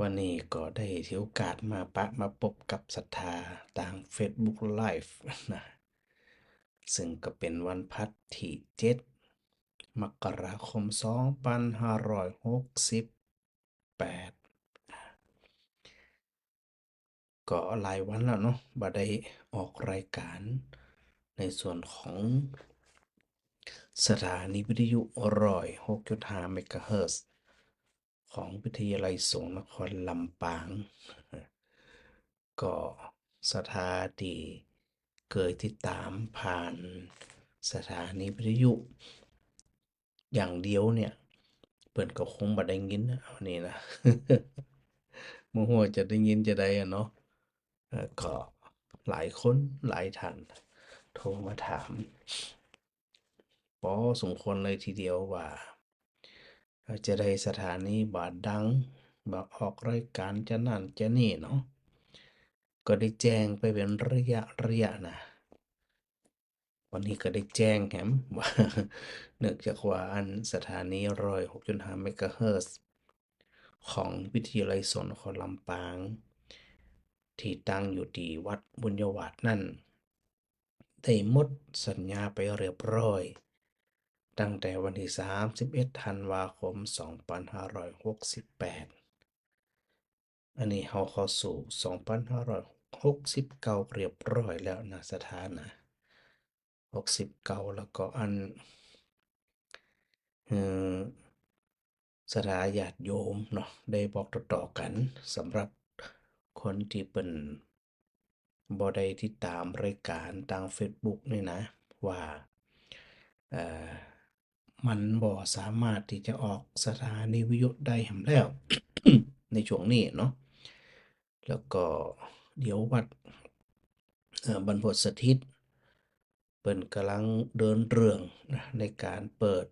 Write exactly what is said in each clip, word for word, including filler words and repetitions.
วันนี้ก็ได้ถือโอกาสมาปะมาปบกับศรัทธาตางเฟซบุ๊กไลฟ์นะ ซึ่งก็เป๋นวันพฤหัสตี้เจ็ด มกราคม สองปันห้าร้อยหกสิบแปด ก็หลายวันแล้วเนาะ บ่ได้ออกรายการในส่วนของสถานีวิทยุ ร้อยหกจุดห้า เมกะเฮิรตซ์ ของวิทยาลัยสงฆ์นครลำปาง ก็ศรัทธาตี้เกยติดต๋ามผ่านสถานีวิทยุอย่างเดียวเนี่ย เปิ้นก็คงบ่ได้ยินนะ อันนี้นะ บ่ฮู้จะได้ยินจะใดอะเนาะ เอ่อ ก็หลายคนหลายท่านโทรมาถาม ปอสมควรเลยทีเดียวว่า เอ่อ จะใดสถานีบ่ดัง บ่ออกรายการจะนั่นจะนี่เนาะ ก็ได้แจ้งไปเป๋นระยะระยะนะ วันนี้ก็ได้แจ้งแหมว่า เนื่องจากว่าอันสถานี ร้อยหกจุดห้า เมกะเฮิรตซ์ ของวิทยาลัยสงฆ์นครลำปาง ตี้ตั้งอยู่ตี้วัดบุญญาวาสนั้น ได้หมดสัญญาไปเรียบร้อย ตั้งแต่วันตี้ สามสิบเอ็ด ธันวาคม สองปันห้าร้อยหกสิบแปด อันนี้เฮาเข้าสู่ สองปันห้าร้อยหกสิบเก้า เรียบร้อยแล้วนะ ศรัทธานะ หกสิบเก้า แล้วก็อัน เอ่อ ศรัทธาญาติโยมเนาะ ได้บอกต่อๆ กั๋น สำหรับคนตี้เปิ้นบ่ได้ติดต๋ามรายการตางเฟซบุ๊กนี่นะ ว่า เอ่อ มันบ่สามารถตี้จะออกสถานีวิทยุได้แหมแล้ว ในช่วงนี้เนาะ แล้วก็เดี๋ยววัด เอ่อ บรรพตสถิต เปิ้นก่ำลังเดินเรื่องนะ ในก๋านเปิด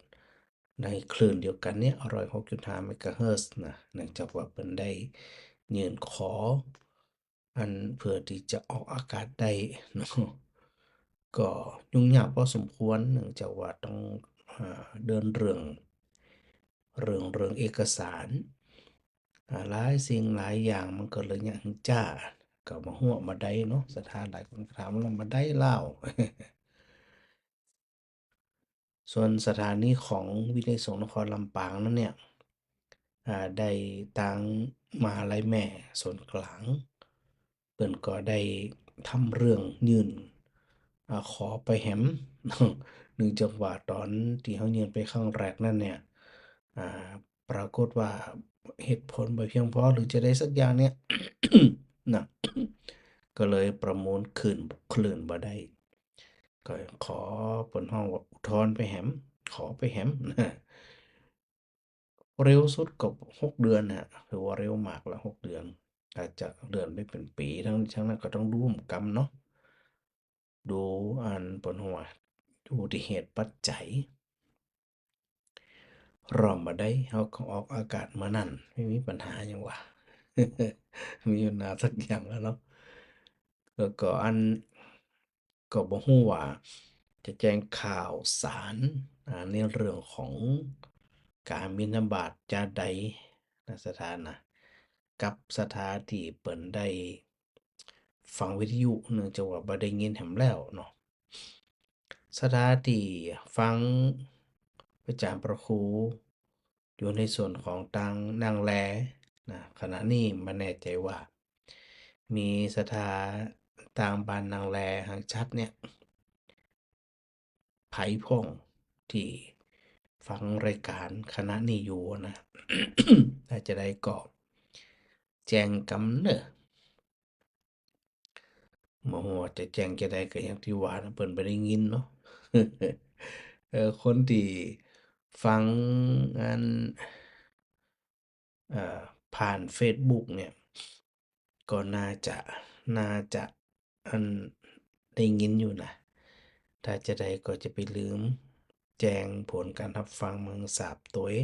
ในคลื่นเดียวกั๋นเนี่ย ร้อยหกจุดห้า เมกะเฮิรตซ์นะ เนื่องจากว่าเปิ้นได้ยื่นขอ อันเพื่อตี้จะออกอากาศได้เนาะ ก็ยุ่งยากปอสมควร เนื่องจากว่าต้อง อ่า เดินเรื่อง เรื่อง เรื่องเอกสาร อ่า หลายสิ่งหลายอย่างมันก็เลยยังจ๊า ก็บ่ฮู้บ่าใดเนาะ ศรัทธาหลายคนถามว่าบ่าใดเล่า ส่วนสถานีของวิทยาลัยสงฆ์นครลำปางนั้นเนี่ย อ่า ได้ตางมหาลัยแม่ส่วนกลาง เปิ้นก็ได้ทำเรื่องยื่น อ่า ขอไปแหม เนื่องจากว่าต๋อนตี้เฮายื่นไปครั้งแรกนั้นเนี่ย อ่า ปรากฏว่าเหตุผลบ่เพียงพอหรือจะใดสักอย่างเนี่ย นะ ก็เลยประมูลคืน คลื่นบ่ได้ ก็ขอ เปิ้นฮ้องว่าอุทธรณ์ไปแหม ขอไปแหม เร็วสุดก็หกเดือนน่ะ ถือว่าเร็วมากละ หกเดือน อาจจะเลื่อนไปเป๋นปี๋ ตึง ตึงนั้นก็ต้องดูเหมือนกั๋นเนาะ ดูอันเปิ้นฮ้องว่า ดูตี้เหตุปัจจัย พร้อมบ่าใด เฮาก็ออกอากาศเมื่อนั้น บ่มีปัญหาหยังหว่า บ่มีปัญหาสักอย่างแล้วเนาะ แล้วก็อัน ก็บ่ฮู้ว่าจะแจ้งข่าวสาร อ่า ในเรื่องของก๋านบิณฑบาตจะใดนะ ศรัทธานะ กับศรัทธาตี้เปิ้นได้ฟังวิทยุ เนื่องจากว่าบ่ได้ยินแหมแล้วเนาะ ศรัทธาตี้ฟังอาจ๋ารย์พระครู อยู่ในส่วนของตางนังแลนะ ขณะนี้บ่แน่ใจ๋ว่า มีศรัทธาตางบ้านนังแลหังจัดเนี่ย ใผพ่องตี้ฟังรายก๋านขณะนี้อยู่นะ ถ้าจะใดก็แจ้งกำเน่อ บ่ฮู้ว่าจะแจ้งจะใดก็อย่างตี้ว่านะ เปิ้นบ่ได้ยินเนาะ เออ คนตี้ฟังอัน เอ่อ ผ่านเฟซบุ๊กเนี่ย ก็น่าจะ น่าจะ อัน ได้ยินอยู่นะ ถ้าจะใดก็จะไปลืมแจ้งผลก๋านฮับฟังเมืองสาบตวย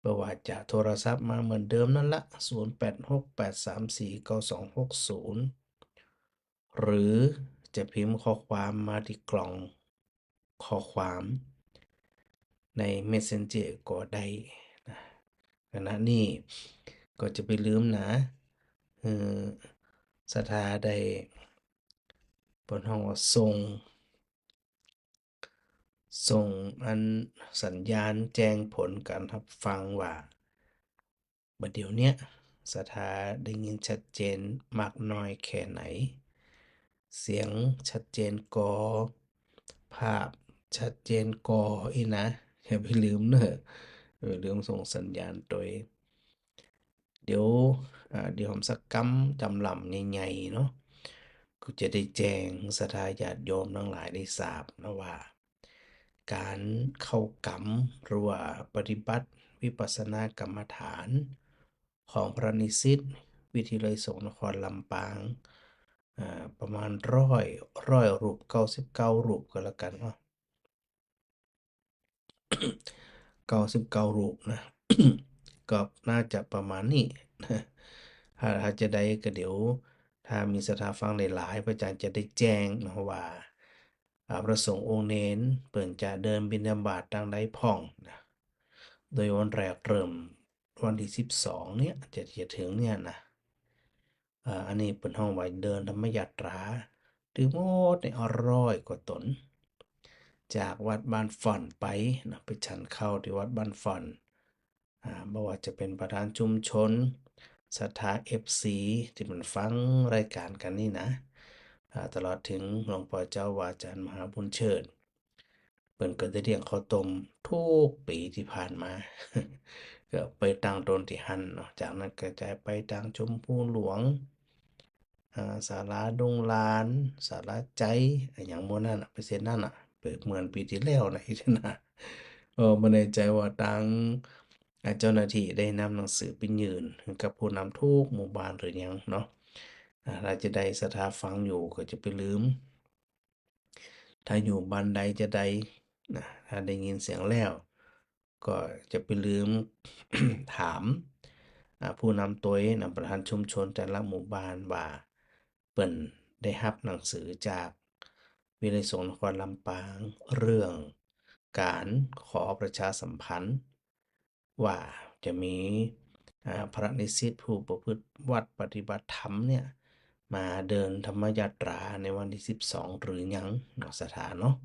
บ่ว่าจะโทรศัพท์มาเหมือนเดิมนั่นละ ศูนย์แปดหก แปดสามสี่ เก้าสองหกศูนย์ หรือจะพิมพ์ข้อความมาตี้กล่องข้อความในเมสเซนเจอร์ก็ได้นะ ขณะนี้ ก็จะไปลืมนะ เออ ศรัทธาได้ เปิ้นฮ้องว่าส่ง ส่งอันสัญญาณแจ้งผลการฮับฟังว่า บ่าเดี่ยวเนี้ยศรัทธาได้ยินชัดเจนมากน้อยแค่ไหน เสียงชัดเจนก่อ ภาพชัดเจนก่ออี้นะ อย่าไปลืมเน่อ เออ ลืมส่งสัญญาณตวย เดี๋ยว อ่า เดี๋ยวผมสักกำจำล่ำใหญ่ๆ เนาะ ก็จะได้แจ้งศรัทธาญาติโยมตังหลายได้ทราบนะว่า ก๋านเข้ากรรมหรือว่าปฏิบัติวิปัสสนากรรมฐานของพระนิสิตวิทยาลัยสงฆ์นครลำปาง อ่า ประมาณร้อย ร้อยรูป เก้าสิบเก้ารูปก็แล้วกั๋นเนาะ เก้าสิบเก้ารูปนะ ก็น่าจะประมาณนี้นะ ถ้า ถ้าจะได้ก็เดี๋ยว ถ้ามีศรัทธาฟังหลายๆ พระอาจารย์จะได้แจ้งนะว่า อ่า พระสงฆ์องค์เณรเปิ้นจะเดินบิณฑบาตตังใดพ่องนะ โดยวันแรกเริ่มวันตี้สิบสองเนี่ย จะ จะถึงเนี่ยนะ อ่า อันนี้เปิ้นฮ้องว่าเดินธรรมยาตรา ตึงหมดเนี่ยร้อยกว่าต๋น จากวัดบ้านฝ่อนไปนะ ไปฉันข้าวตี้วัดบ้านฝ่อน อ่า บ่ว่าจะเป๋นประธานชุมชน ศรัทธา เอฟซี ตี้เปิ้นฟังรายก๋านกั๋นนี่นะ อ่า ตลอดเถิงหลวงป้อเจ้าว่าอาจารย์มหาบุญเชิญ เปิ้นก็ได้เลี้ยงข้าวต้มกู้ปี๋ตี้ผ่านมา ก็ไปตั้งตนตี้หั้นเนาะ จากนั้นกระจายไปตางชมพูหลวง อ่า ศาลาดงลาน ศาลาไจ อะหยังหมู่นั้นน่ะ ไปเส้นนั้นน่ะ เป๋นเหมือนปี๋ตี้แล้วนะ อี้นะ เออ บ่แน่ใจ๋ว่าตาง อ่า เจ้าหน้าตี้ได้นำหนังสือไปยื่นหื้อกับผู้นำกู้หมู่บ้านหรือยังเนาะ อ่า ถ้าจะได้ศรัทธาฟังอยู่ก็จะไปลืม ถ้าอยู่บ้านใดจะใดนะ ถ้าได้ยินเสียงแล้ว ก็จะไปลืม ถาม อ่า ผู้นำตวยนะ ประธานชุมชนแต่ละหมู่บ้านว่า เปิ้นได้ฮับหนังสือจากวิทยาลัยสงฆ์นครลำปาง เรื่องก๋านขอประชาสัมพันธ์ ว่าจะมี อ่า พระนิสิตผู้ประพฤติวัตรปฏิบัติธรรมเนี่ย มาเดินธรรมยาตราในวันตี้สิบสองหรือยังเนาะ ศรัทธาเนาะ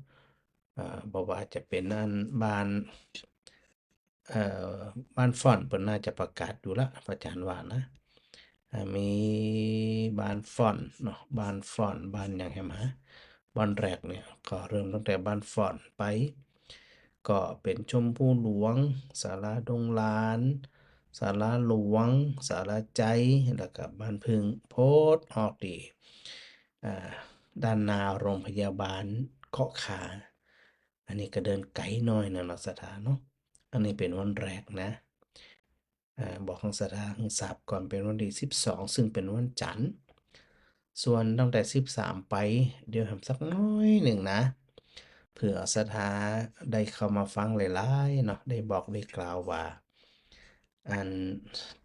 อ่า บ่ว่าจะเป๋นอันบ้าน เอ่อ บ้านฝ่อนเปิ้นน่าจะประกาศอยู่ละ พระอาจารย์ว่านะ อ่า มีบ้านฝ่อนเนาะ บ้านฝ่อน บ้านหยังแหม บ้านแรกเนี่ย ก็เริ่มตั้งแต่บ้านฝ่อนไป ก็เป๋นชมพูหลวง ศาลาดงลาน ศาลาหลวง ศาลาไจ แล้วก็บ้านผึ้ง โพดออกตี้ อ่า ด้านหน้าโรงพยาบาลเกาะขา อันนี้ก็เดินไก๋หน้อยนึ่งเนาะ ศรัทธาเนาะ อันนี้เป๋นวันแรกนะ อ่า บอกหื้อศรัทธาหื้อทราบก่อน เป๋นวันตี้สิบสอง ซึ่งเป๋นวันจันทร์ ส่วนตั้งแต่สิบสามไป เดี๋ยวแหมสักหน้อยนึ่งนะ เผื่อศรัทธาได้เข้ามาฟังหลายๆ เนาะ ได้บอกได้กล่าวว่า อัน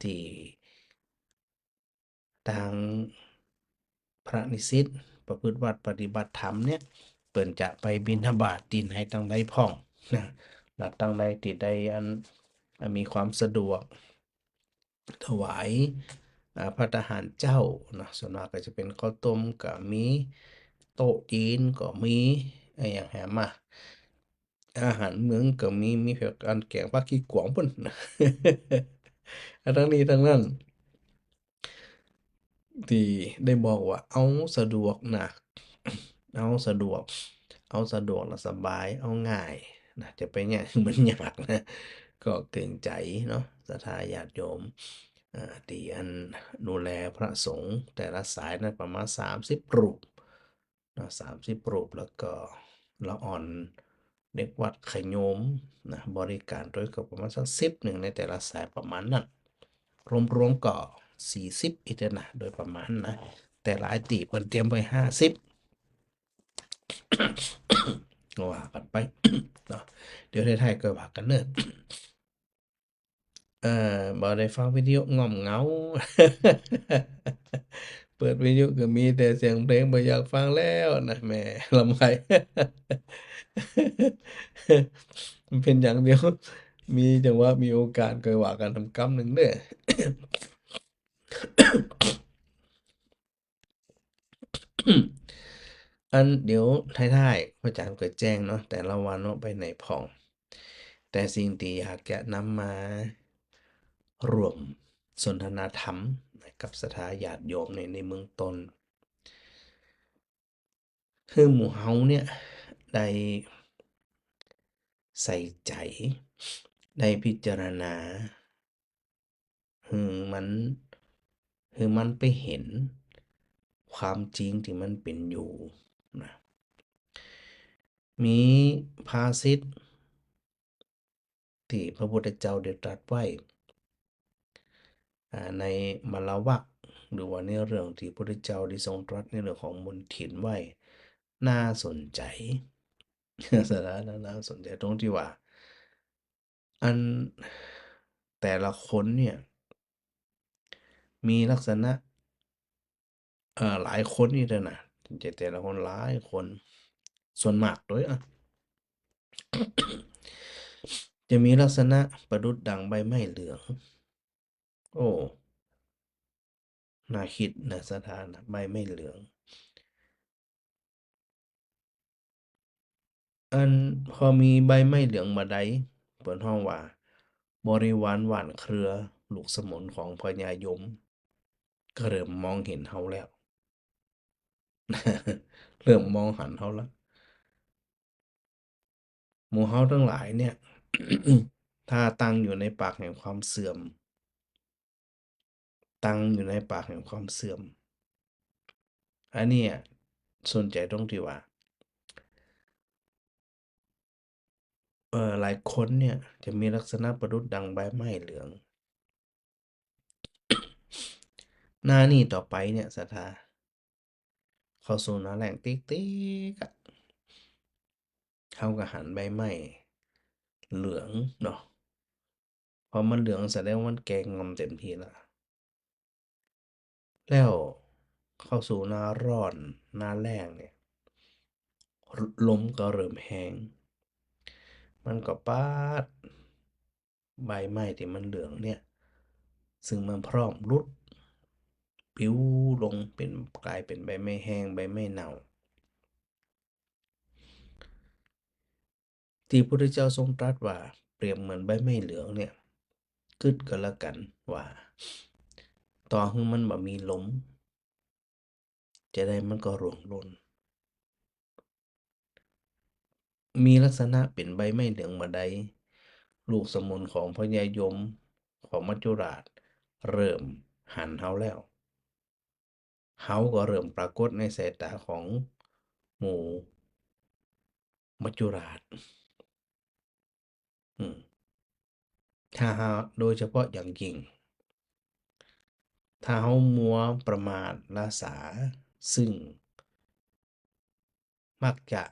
ตี้ตางพระนิสิตประพฤติวัตรปฏิบัติธรรมเนี่ย เปิ้นจะไปบิณฑบาตตี้ไหนตังใดพ่องนะ แล้วตังใดตี้ใดอัน อันมีความสะดวก ถวาย อ่า ภัตตาหารเจ๊าเนาะ ส่วนมากก็จะเป๋นข้าวต้ม ก็มีโต๊ะจีน ก็มี อะหยังแหมอะ อาหารเมืองก็มี มีเผาะอันแก๋งผักขี้กวางปู้น อะ ตึงนี้ตึงนั้น ตี้ได้บอกว่าเอาสะดวกนะ เอาสะดวก เอาสะดวกและสบาย เอาง่ายนะ จะไปเนี่ย มันยากนะ ก็เกรงใจ๋เนาะ ศรัทธาญาติโยม อ่า ตี้อันดูแลพระสงฆ์แต่ละสายนั้นประมาณสามสิบรูปเนาะ สามสิบรูป แล้วก็ละอ่อนเด็กวัดขะโยมนะ บริการตวยก็ประมาณสักสิบนึ่งในแต่ละสายประมาณนั้น รวมๆ ก็สี่สิบอี้เต๊อะนะ โดยประมาณนะ แต่หลายตี้เปิ้นเตรียมไว้ห้าสิบ ก็ว่ากั๋นไปเนาะ เดี๋ยวท้ายๆ ก็ว่ากั๋นเน่อ เอ่อ บ่ได้ฟังวิทยุง่อมเหงา เปิดวิทยุก็มีแต่เสียงเพลง บ่อยากฟังแล้วนะ แหม ลำไย มันเป๋นอย่างเดียว มีจังหวะ มีโอกาส ก็ว่ากั๋นตำกำนึ่งเน่อ อันเดี๋ยวท้ายๆ พระอาจารย์ก็แจ้งเนาะ แต่ละวันว่าไปไหนพ่อง แต่สิ่งตี้อยากจะนำมาร่วมสนทนาธรรมกับศรัทธาญาติโยมใน ในเบื้องต้น หื้อหมู่เฮาเนี่ยได้ใส่ใจ๋ ได้พิจารณา หื้อมัน หื้อมันไปหันความจริงตี้มันเป๋นอยู่นะ มีภาษิตตี้พระพุทธเจ้าได้ตรัสไว้ อ่า ในมลวรรค หรือว่าในเรื่องตี้พระพุทธเจ้าได้ทรงตรัสในเรื่องของมลทินไว้ น่าสนใจ๋ สาระน่า น่าสนใจ๋ตรงตี้ว่า อันแต่ละคนเนี่ย มีลักษณะ เอ่อ หลายคนนี่เด้อนะ จะแต่ละคนหลายคน ส่วนมากโดย อ่ะ จะมีลักษณะประดุจดังใบไม้เหลือง โอ้ น่าคิดนะ ศรัทธานะ ใบไม้เหลือง อันพอมีใบไม้เหลืองบ่าใด เปิ้นฮ้องว่า บริวารหว่านเครือ ลูกสมุนของพญายม ก็เริ่มมองหันเฮาแล้ว เริ่มมองหันเฮาแล้ว หมู่เฮาตังหลายเนี่ย ถ้าตั้งอยู่ในปากแห่งความเสื่อม ตั้งอยู่ในปากแห่งความเสื่อม อันเนี้ยสนใจ๋ตรงตี้ว่า เอ่อ หลายคนเนี่ยจะมีลักษณะประดุจดังใบไม้เหลือง หน้านี้ต่อไปเนี่ย ศรัทธา เข้าสู่หน้าแล้งติ๊กๆ อะ เฮาก็หันใบไม้เหลืองเนาะ พอมันเหลืองแสดงว่ามันแก่งอมเต็มตี้ละ แล้วเข้าสู่หน้าร้อน หน้าแล้งเนี่ย ลมก็เริ่มแฮง มันก็ปาดใบไม้ตี้มันเหลืองเนี่ย ซึ่งมันพร้อมหลุด ปลิวลงเป๋น ก๋ายเป๋นใบไม้แห้ง ใบไม้เน่า ตี้พระพุทธเจ้าทรงตรัสว่าเปรียบเหมือนใบไม้เหลืองเนี่ย กึ๊ดก็แล้วกั๋นว่า ต่อหื้อมันบ่มีลม จาใดมันก็ร่วงหล่น มีลักษณะเป๋นใบไม้เหลืองบ่าใด ลูกสมุนของพญายม ของมัจจุราช เริ่มหันเฮาแล้ว เฮาก็เริ่มปรากฏในสายต๋าของหมู่มัจจุราช อืม ถ้าหาก โดยเฉพาะอย่างยิ่ง ถ้าเฮามัวประมาทละสา ซึ่งมักจะ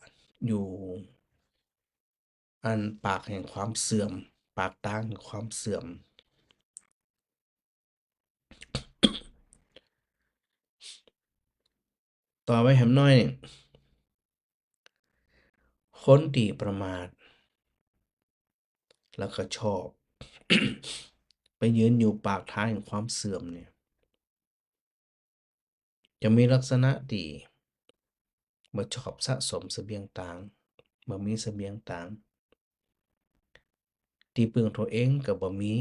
อยู่ อันปากแห่งความเสื่อม ปากตางแห่งความเสื่อม ต่อไปแหมน้อยนี่ คนตี้ประมาท แล้วก็ชอบ ไปยืนอยู่ปากตางแห่งความเสื่อมเนี่ย จะมีลักษณะตี้บ่ชอบสะสมเสบียงตาง บ่มีเสบียงตาง ตี้เปิ้งตั๋วเองก็บ่มี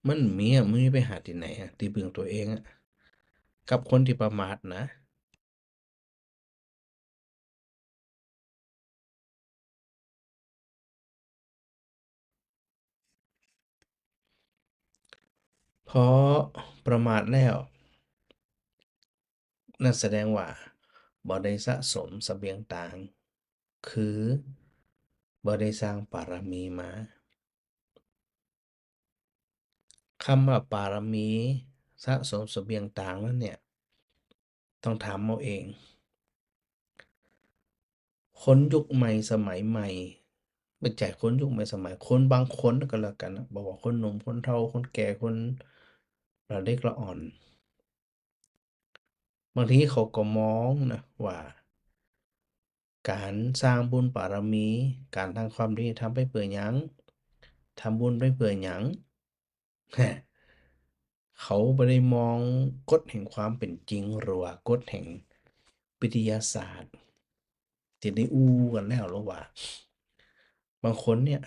มันมีอะ มันมีไปหาตี้ไหนอะ ตี้เปิ้งตั๋วเองอะ กับคนตี้ประมาทนะ พอประมาทแล้ว นั่นแสดงว่าบ่ได้สะสมเสบียงตาง คือบ่ได้สร้างปารมีมา คำว่าปารมีสะสมเสบียงตางนั้นเนี่ย ต้องถามเอาเอง คนยุคใหม่สมัยใหม่ บ่ใจ้คนยุคใหม่สมัย คนบางคนก็แล้วกั๋นนะ บ่ว่าคนหนุ่ม คนเฒ่า คนแก่ คนละเล็กละอ่อน บางทีเขาก็มองนะว่า ก๋านสร้างบุญปารมี ก๋านทำความดี ทำไปเปื้อหยัง ทำบุญไปเปื้อหยัง ฮะ เข เขาบ่ได้มองกฎแห่งความเป๋นจริง หรือว่ากฎแห่งวิทยาศาสตร์ ตี้ได้อู้กั๋นแล้วหรือว่า บางคนเนี่ย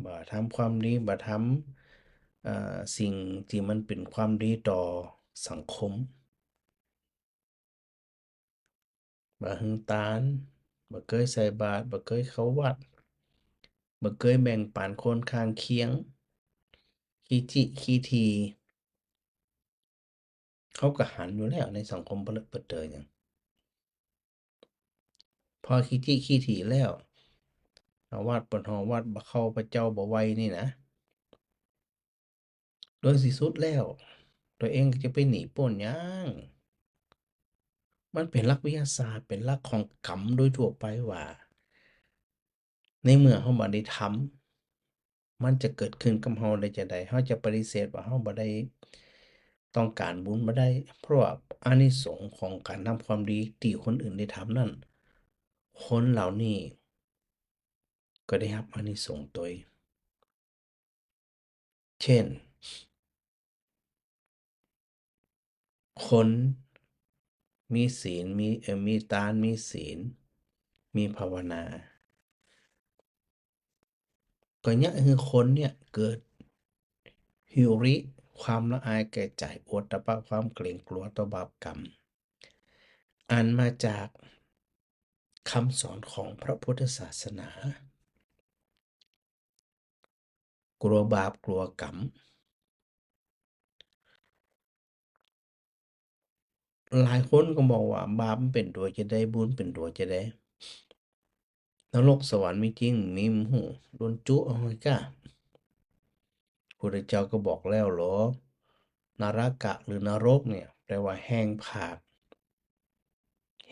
บ่ทำความดี บ่ทำ เอ่อ สิ่งตี้มันเป๋นความดีต่อสังคม บ่หื้อตาน บ่เกยใส่บาตร บ่เกยเข้าวัด บ่เกยแบ่งปั๋นคนข้างเคียง ขี้จิขี้ถี่ เขาก็หันอยู่แล้วในสังคมปะเลอะปะเต๋อหยัง พอขี้จิขี้ถี่แล้ว เอาวัดบ่ฮอดวัด บ่เข้าพระเจ้าบ่ไหว้นี่นะ โดยตี้สุดแล้ว ตั๋วเองก็จะไปหนีป๊นหยัง มันเป๋นหลักวิทยาศาสตร์ เป๋นหลักของกรรมโดยทั่วไปว่า ในเมื่อเฮาบ่ได้ทำ มันจะเกิดขึ้นกับเฮาได้จาใด เฮาจะปฏิเสธว่าเฮาบ่ได้ต้องก๋านบุญบ่ได้ เพราะว่าอานิสงส์ของก๋านทำความดีตี้คนอื่นได้ทำนั้น คนเหล่านี้ก็ได้ฮับอานิสงส์ตวย เช่น คนมีศีล มี เอ่อ มีตาน มีศีล มีภาวนา ก็เยียะหื้อคนเนี่ยเกิดฮิริ ความละอายแก่ใจ๋ โอตตัปปะ ความเกรงกลัวต่อบาปกรรม อันมาจากคำสอนของพระพุทธศาสนา กลัวบาปกลัวกรรม หลายคนก็บอกว่าบาปมันเป๋นตั๋วจาใด บุญเป๋นตั๋วจาใด นรกสวรรค์มีจริง มีบ่ฮู้ โดนจุเอาไว้ก้า พุทธเจ้าก็บอกแล้วหลอ นรกะหรือนรกเนี่ย แปลว่าแฮงผาก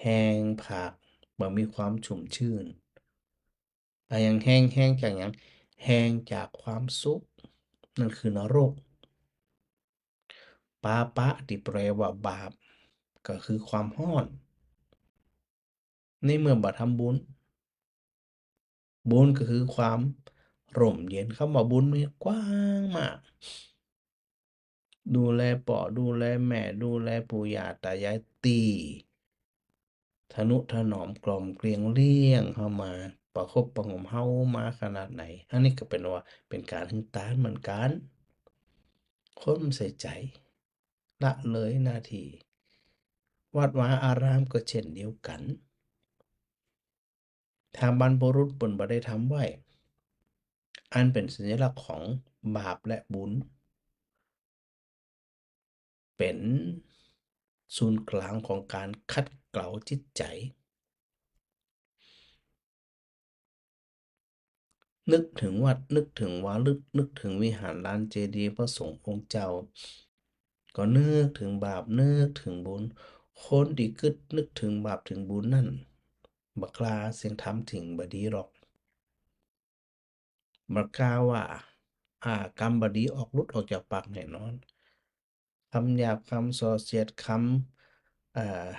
แฮงผาก บ่มีความชุ่มชื่น อะหยังแฮง แฮงจากหยัง แฮงจากความสุข นั่นคือนรก ปาปะตี้แปลว่าบาป ก็คือความฮ้อน ในเมื่อบ่ทำบุญ บุญก็คือความร่มเย็น กำว่าบุญนี่กว้างมาก ดูแลป้อ ดูแลแม่ ดูแลปู่ย่าต๋ายาย ตี้ทะนุถนอมกล่อมเกลี้ยงเลี้ยงเฮามา ประคบประหงมเฮามาขนาดไหน อันนี้ก็เป๋นว่าเป๋นก๋านหื้อตานเหมือนกั๋น คนใส่ใจ๋ ละเลยหน้าตี้ วัดวาอารามก็เช่นเดียวกั๋น ถ้าบรรพบุรุษเปิ้นบ่ได้ทำไว้ อันเป๋นสัญลักษณ์ของบาปและบุญ เป๋นศูนย์กลางของก๋านขัดเกลาจิตใจ๋ นึกเถิงวัด นึกเถิงวารึก นึกเถิงวิหารลานเจดีย์พระสงฆ์องค์เจ้า ก็นึกเถิงบาป นึกเถิงบุญ คนตี้กึ๊ดนึกเถิงบาปเถิงบุญนั้น บ่กล้าเสี้ยงทำสิ่งบ่ดีหรอก บ่กล้าว่า อ่า กำบ่ดีออกหลุดออกจากปากแน่นอน กำหยาบ กำส่อเสียด กำ เอ่อ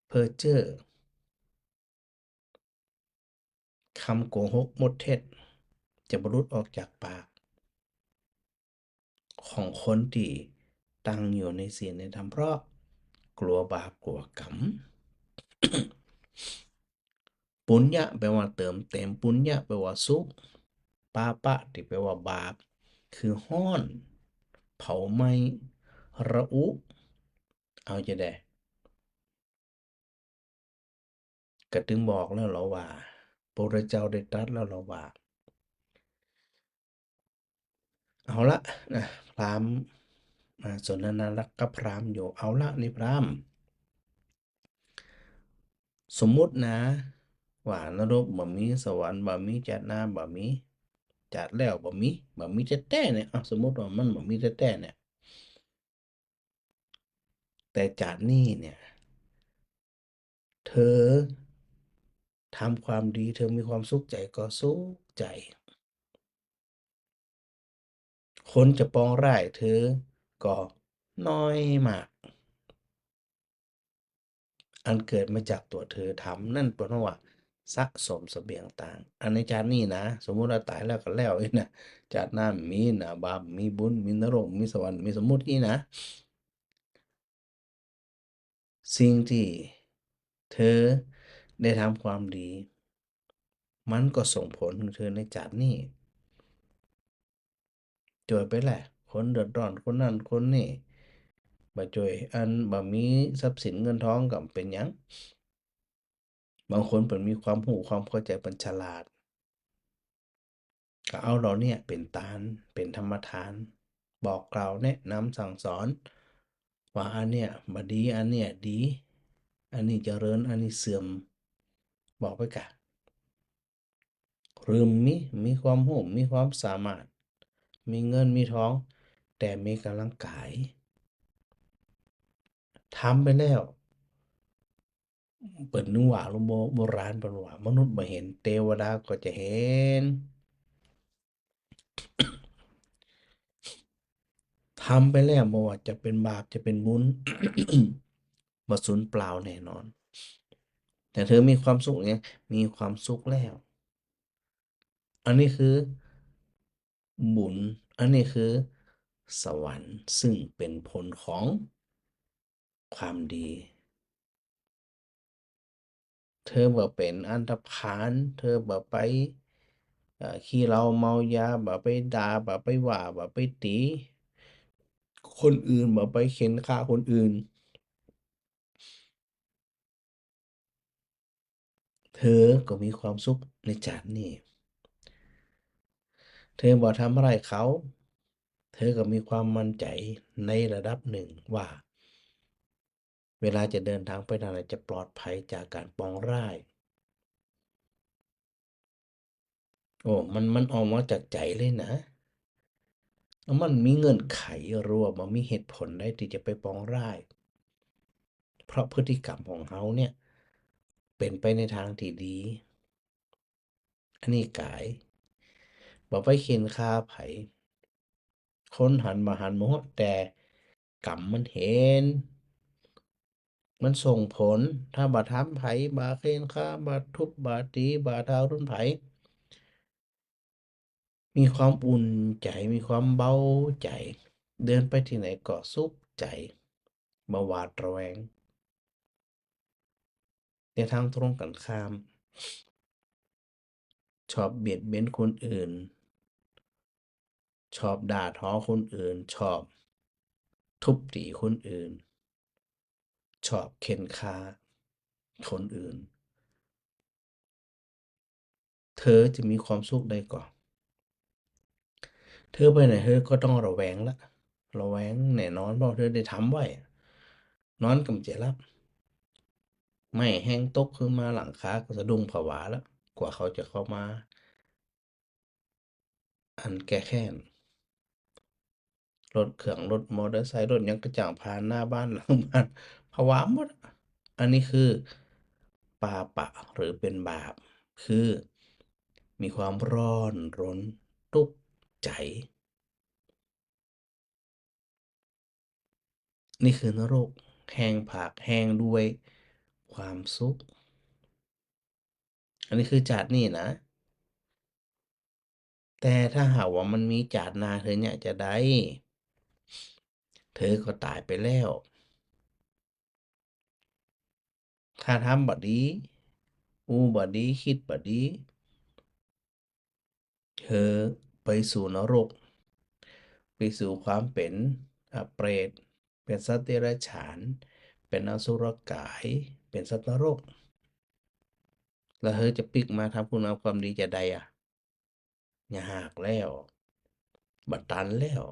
เพ้อเจ้อ กำโกหกมดเท็จ จะบ่หลุดออกจากปาก ของคนตี้ตั้งอยู่ในศีลในธรรม เพราะกลัวบาปกลัวกรรม ปุญญะแปลว่าเติมเต็ม ปุญญะแปลว่าสุข ปาปะตี้แปลว่าบาป คือฮ้อน เผาไหม้ ระอุ เอาจาใด ก็ตึงบอกแล้วหลอว่า พระพุทธเจ้าได้ตรัสแล้วหลอว่า เอาละนะ พราหมณ์ อ่า สนทนากับพราหมณ์อยู่ เอาละนี่พราหมณ์ สมมุตินะ ว่านรกบ่มี สวรรค์บ่มี จาติหน้าบ่มี จาติแล้วบ่มี บ่มีแต๊ๆ เนี่ย เอา สมมุติว่ามันบ่มีแต๊ๆ เนี่ย แต่จาตินี้เนี่ย เธอทำความดี เธอมีความสุขใจ๋ก็สุขใจ๋ คนจะปองร้ายเธอก็น้อยมาก อันเกิดมาจากตั๋วเธอทำ นั่นเปิ้นว่า สะสมเสบียงตาง อันในจาตินี้นะ สมมุติว่าต๋ายแล้วก็แล้วอี้นะ จาติหน้ามีนะ บาปมีบุญ มีนรก มีสวรรค์ มีสมมุติอี้นะ สิ่งตี้เธอได้ทำความดี มันก็ส่งผลถึงเธอในจาตินี้ จ้วยไปแหละ คนเดือดร้อน คนนั้นคนนี้ บ่จ้วย อันบ่มีทรัพย์สินเงินทองก็บ่เป๋นหยัง บางคนเปิ้นมีความฮู้ความเข้าใจ๋ เปิ้นฉลาด ก็เอาเหล่าเนี้ยเป๋นตาน เป๋นธรรมทาน บอกกล่าวแนะนำสั่งสอน ว่าอันเนี้ยบ่ดี อันเนี้ยดี อันนี้เจริญ อันนี้เสื่อม บอกไปกะ หรือมี มีความฮู้ มีความสามารถ มีเงิน มีทอง แต่มีก๋ำลังก๋าย ทำไปแล้ว เปิ้นนึ่งว่า โบ โบราณเปิ้นว่า มนุษย์บ่เห็น เตวดาก็จะเห็น ทำไปแล้ว บ่ว่าจะเป๋นบาป จะเป๋นบุญ บ่สูญเปล่าแน่นอน แต่เธอมีความสุขไง มีความสุขแล้ว อันนี้คือบุญ อันนี้คือสวรรค์ ซึ่งเป๋นผลของความดี เธอบ่เป๋นอันธพาล เธอบ่ไป เอ่อ ขี้เหล้าเมายา บ่ไปด่า บ่ไปว่า บ่ไปตี๋คนอื่น บ่ไปเข่นฆ่าคนอื่น เธอก็มีความสุขในจาตินี้ เธอบ่ทำร้ายเขา เธอก็มีความมั่นใจ๋ในระดับนึ่งว่า เวลาจะเดินตางไปตางใดจะปลอดภัยจากก๋านปองร้าย โอ้ มัน มันออกมาจากใจ๋เลยนะ มันบ่มีเงื่อนไขหรือว่าบ่มีเหตุผลใดตี้จะไปปองร้าย เพราะพฤติกรรมของเฮาเนี่ย เป๋นไปในตางตี้ดี อันนี้ก๋าย บ่ไปเข่นฆ่าใผ คนหันบ่หันบ่ฮู้ แต่กรรมมันเห็น มันส่งผล ถ้าบ่ทำใผ บ่เข่นฆ่า บ่ทุบ บ่ตี๋ บ่ทารุณใผ มีความอุ่นใจ๋ มีความเบาใจ๋ เดินไปตี้ไหนก็สุขใจ๋ บ่หวาดระแวง ในตางตรงกั๋นข้าม ชอบเบียดเบียนคนอื่น ชอบด่าทอคนอื่น ชอบทุบตี๋คนอื่น ชอบเข่นฆ่าคนอื่น เธอจะมีความสุขได้ก่อ เธอไปไหนเธอก็ต้องระแวงละ ระแวงแน่นอน เพราะเธอได้ทำไว้ นอนก็บ่จะหลับ ไม้แฮงตกขึ้นมาหลังคาก็สะดุ้งผวาละ กว่าเขาจะเข้ามา อันแก้แค้น รถเครื่อง รถมอเตอร์ไซค์ รถหยังก็จ้างผ่านหน้าบ้านหลังบ้าน ผวาหมด อันนี้คือปาปะหรือเป๋นบาป คือมีความร้อนรนตุ๊กใจ๋ นี่คือนรก แฮงผากแฮงด้วยความสุข อันนี้คือจาตินี้นะ แต่ถ้าหากว่ามันมีจาติหน้า เธอเนี่ยจะได้ เธอก็ต๋ายไปแล้ว ถ้าทำบ่ดี อู้บ่ดี กึ๊ดบ่ดี เธอไปสู่นรก ไปสู่ความเป๋น อ่า เปรต เป๋นสัตว์เดรัจฉาน เป๋นอสุรกาย เป๋นสัตว์นรก แล้วเธอจะปิ๊กมาทำคุณงามความดีจะได้อะ ยากแล้ว บ่ตันแล้ว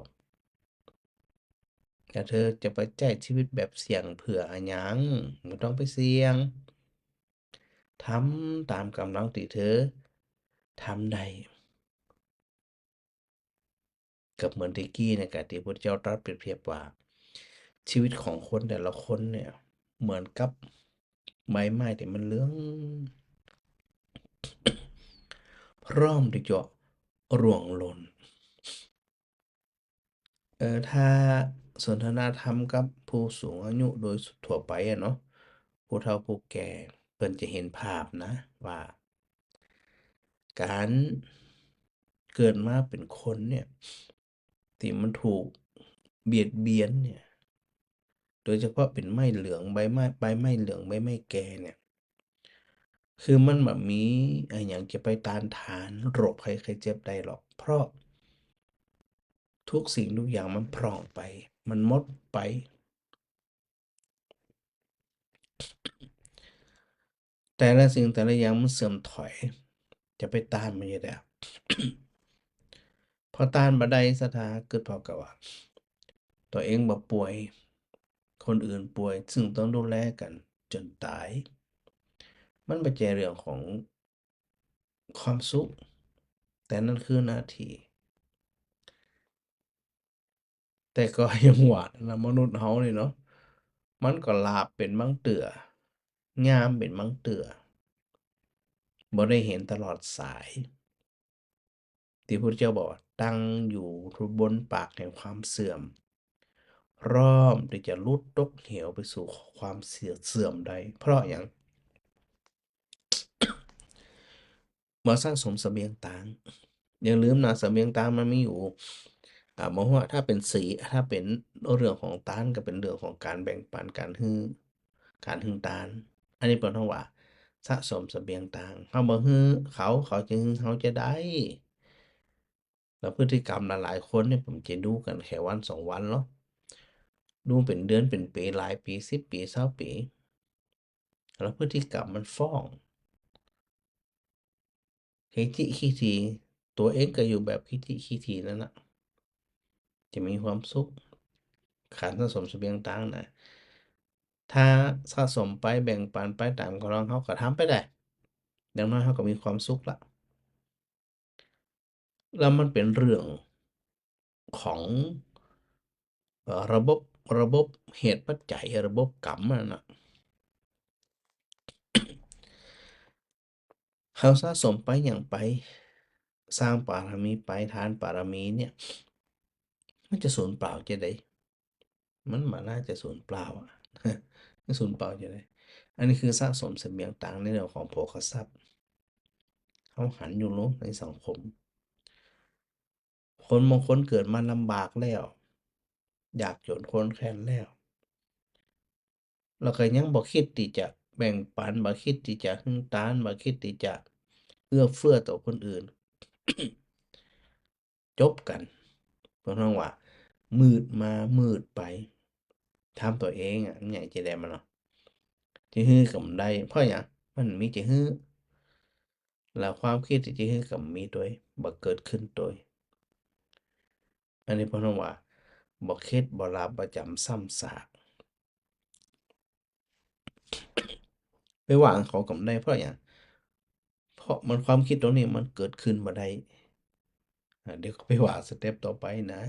แล้วเธอจะไปใจ๊ชีวิตแบบเสี่ยงเปื้ออะหยัง บ่ต้องไปเสี่ยง ทำต๋ามก๋ำลังตี้เธอทำได้ ก็เหมือนตี้กี้เนี่ย ก็ตี้พระพุทธเจ้าตรัสเปรียบเทียบว่า ชีวิตของคนแต่ละคนเนี่ย เหมือนกับใบไม้ตี้มันเหลือง พร้อมตี้จะร่วงหล่น เอ่อ ถ้าสนทนาธรรมกับผู้สูงอายุโดยทั่วไปอะเนาะ ผู้เฒ่าผู้แก่ เปิ้นจะหันภาพนะ ว่า ก๋านเกิดมาเป๋นคนเนี่ย ตี้มันถูกเบียดเบียนเนี่ย โดยเฉพาะเป๋นไม้เหลือง ใบไม้ ใบไม้เหลือง ใบไม้แก่เนี่ย คือมันบ่มีอะหยังจะไปต้านทานโรคภัยไข้เจ็บได้หรอก เพราะทุกสิ่งทุกอย่างมันพร่องไป มันหมดไป แต่ละสิ่งแต่ละอย่างมันเสื่อมถอย จะไปต้านมันจะได้ พอต้านบ่ได้ ศรัทธา กึ๊ดพอกาว่า ตั๋วเองบ่ป่วย คนอื่นป่วย ซึ่งต้องดูแลกั๋นจ๋นต๋าย มันบ่ใจ้เรื่องของความสุข แต่นั่นคือหน้าตี้ แต่ก็ยังว่านะ มนุษย์เฮานี่เนาะ มันก็หลาบเป๋นบางเตื้อ งามเป๋นบางเตื้อ บ่ได้หันตลอดสาย ตี้พุทธเจ้าบอกว่า ตั้งอยู่บนปากแห่งความเสื่อม พร้อมตี้จะหลุดตกเหวไปสู่ความเสื่อม เสื่อมได้ เพราะหยัง บ่สะสมเสบียงตาง อย่าลืมนะ เสบียงตางมันมีอยู่ อ่า บ่ฮู้ว่าถ้าเป๋นศีล ถ้าเป๋นเรื่องของตาน ก็เป๋นเรื่องของก๋านแบ่งปัน ก๋านหื้อ ก๋านหื้อตาน อันนี้เปิ้นฮ้องว่าสะสมเสบียงตาง เฮาบ่หื้อเขา เขาจะหื้อเฮาจาใด แล้วพฤติกรรมหลายๆ คนเนี่ย ผมจะดูกั๋นแค่วันสองวันเนาะ ดูเป๋นเดือนเป๋นปี๋ หลายปี๋ สิบปี๋ ซาวปี๋ แล้วพฤติกรรมมันฟ้อง ขี้ตี้ขี้ถี ตั๋วเองก็อยู่แบบขี้ตี้ขี้ถีนั่นน่ะ จะมีความสุข ก๋านสะสมเสบียงตางนะ ถ้าสะสมไป แบ่งปันไปต๋ามก๋ำลังเฮาก็ทำไปได้ อย่างน้อยเฮาก็มีความสุขละ แล้วมันเป๋นเรื่องของ เอ่อ ระบบ ระบบเหตุปัจจัย ระบบกรรมนั่นน่ะ เฮาสะสมไปหยังไป สร้างบารมีไป ทานบารมีเนี่ย มันจะสูญเปล่าจาใด มันบ่น่าจะสูญเปล่าอะ มันสูญเปล่าจาใด อันนี้คือสะสมเสบียงตางในเรื่องของโภคทรัพย์ เฮาหันอยู่เนาะในสังคม คนบางคนเกิดมาลำบากแล้ว ยากจนข้นแคลนแล้ว แล้วก็ยังบ่คิดตี้จะแบ่งปัน บ่คิดตี้จะหื้อตาน บ่คิดตี้จะเอื้อเฟื้อต่อคนอื่น จบกั๋น เปิ้นฮ้องว่า มืดมามืดไป ถามตั๋วเองอะ มันหยังจะได้มาเนาะ จะหื้อก็บ่ได้ เพราะหยัง มันบ่มีจะหื้อ แล้วความคิดตี้จะหื้อก็บ่มีตวย บ่เกิดขึ้นตวย อันนี้เปิ้นฮ้องว่า บ่เข็ด บ่หลาบ บ่จ๋ำ ซ้ำซาก ไปว่าเขาก็บ่ได้ เพราะหยัง เพราะมัน ความคิดตรงนี้มันเกิดขึ้นบ่ได้ อ่า เดี๋ยวก็ไปว่าสเต็ปต่อไปนะ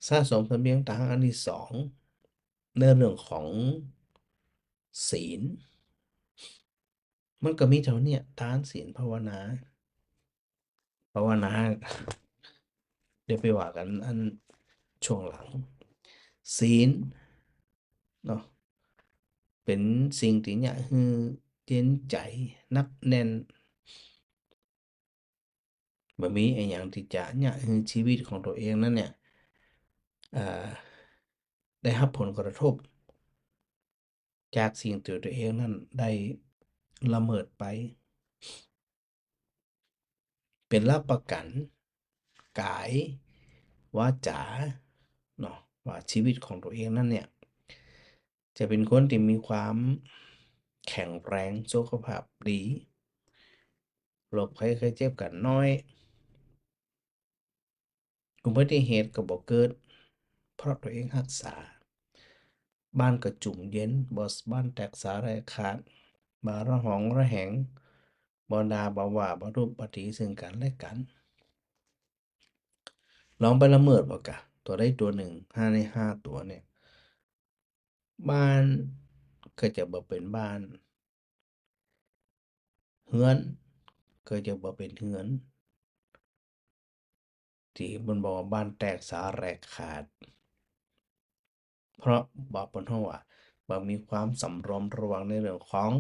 สะสมเสบียงตางอันตี้สอง ในเรื่องของศีล มันก็มีเต้าเนี่ย ตาน ศีล ภาวนา ภาวนา เดี๋ยวไปว่ากั๋นอันช่วงหลัง ศีลเนาะ เป๋นสิ่งตี้เยียะหื้อเย็นใจ๋ หนักแน่น บ่มีอะหยังตี้จะเยียะหื้อชีวิตของตั๋วเองนั้นเนี่ย เอ่อ ได้ฮับผลกระทบ จากสิ่งตี้ตั๋วเองนั้นได้ละเมิดไป เป๋นหลักประกั๋น ก๋าย วาจ๋า เนาะ ว่าชีวิตของตั๋วเองนั้นเนี่ย จะเป๋นคนตี้มีความแข็งแรง สุขภาพดี โรคภัยไข้เจ็บก็น้อย อุบัติเหตุก็บ่เกิด เพราะตั๋วเองฮักษา บ้านก็จุ่มเย็น บ่สะบ้านแตกสาแหรกขาด บ่ระหองระแหง บ่ด่า บ่ว่า บ่ทุบบ่ตีซึ่งกั๋นและกั๋น ลองไปละเมิดบ่กะ ตั๋วใดตั๋วนึ่ง ห้าในห้าตั๋วเนี่ย บ้านก็จะบ่เป๋นบ้าน เฮือนก็จะบ่เป๋นเฮือน ตี้เปิ้นบอกว่าบ้านแตกสาแหรกขาด เพราะบ่ เปิ้นฮ้องว่า บ่มีความสำรวมระวังในเรื่องของ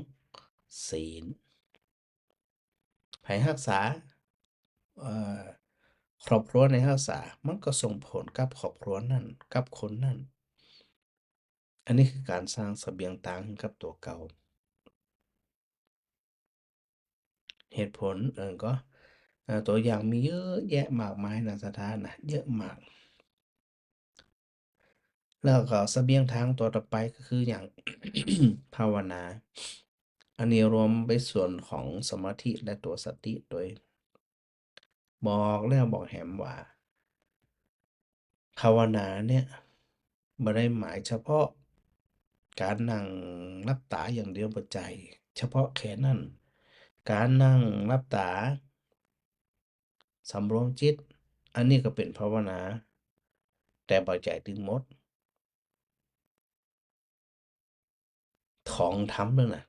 ศีล รักษา เอ่อ ครอบครัวไหนรักษา มันก็ส่งผลกับครอบครัวนั้น กับคนนั้น อันนี้คือก๋านสร้างเสบียงตางกับตั๋วเก่า เหตุผล เออ ก็ เอ่อ ตั๋วอย่างมีเยอะแยะมากมายนะ ศรัทธานะ เยอะมาก แล้วก็เสบียงตางตั๋วต่อไปก็คืออย่าง ภาวนา อันนี้รวมไปส่วนของสมาธิและตั๋วสติตวย บอกแล้วบอกแหมว่า ภาวนาเนี่ยบ่ได้หมายเฉพาะก๋านนั่งหลับต๋าอย่างเดียว บ่ใจ้เฉพาะแค่นั้น ก๋านนั่งหลับต๋า สำรวมจิต อันนี้ก็เป๋นภาวนา แต่บ่ใจ้ตึงหมด ของธรรมนั่นน่ะ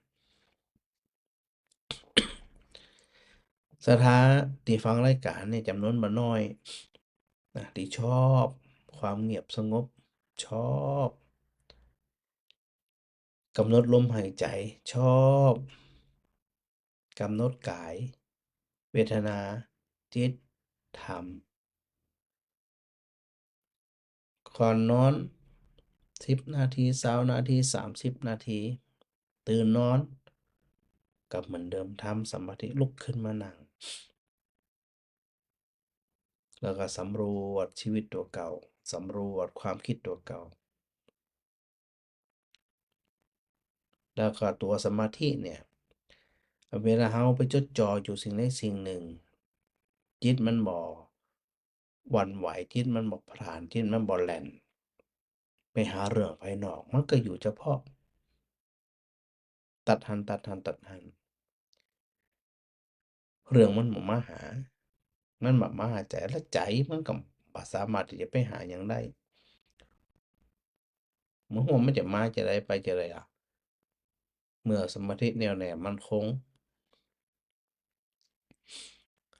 ศรัทธาตี้ฟังรายก๋านเนี่ยจ๋ำนวนบ่น้อยนะ ตี้ชอบความเงียบสงบ ชอบกำหนดลมหายใจ๋ ชอบกำหนดก๋าย เวทนา จิต ธรรม ก่อนนอน สิบนาที ซาวนาที สามสิบนาที ตื่นนอน ก็เหมือนเดิม ทำสมาธิ ลุกขึ้นมานั่ง แล้วก็สำรวจชีวิตตั๋วเก่า สำรวจความกึ๊ดตั๋วเก่า แล้วก็ตั๋วสมาธิเนี่ย เวลาเฮาไปจดจ่ออยู่สิ่งใดสิ่งนึ่ง จิตมันบ่หวั่นไหว จิตมันบ่ผลาญ จิตมันบ่แล่นไปหาเรื่องภายนอก มันก็อยู่เฉพาะ ตั๊ดหั้น ตั๊ดหั้น ตั๊ดหั้น เรื่องมันบ่มาหา มันบ่มาหาใจ๋ แล้วใจ๋มันก็บ่สามารถตี้จะไปหาหยังได้ บ่ฮู้มันจะมาจาใดไปจาใดอะ เมื่อสมาธิแน่วแน่มั่นคง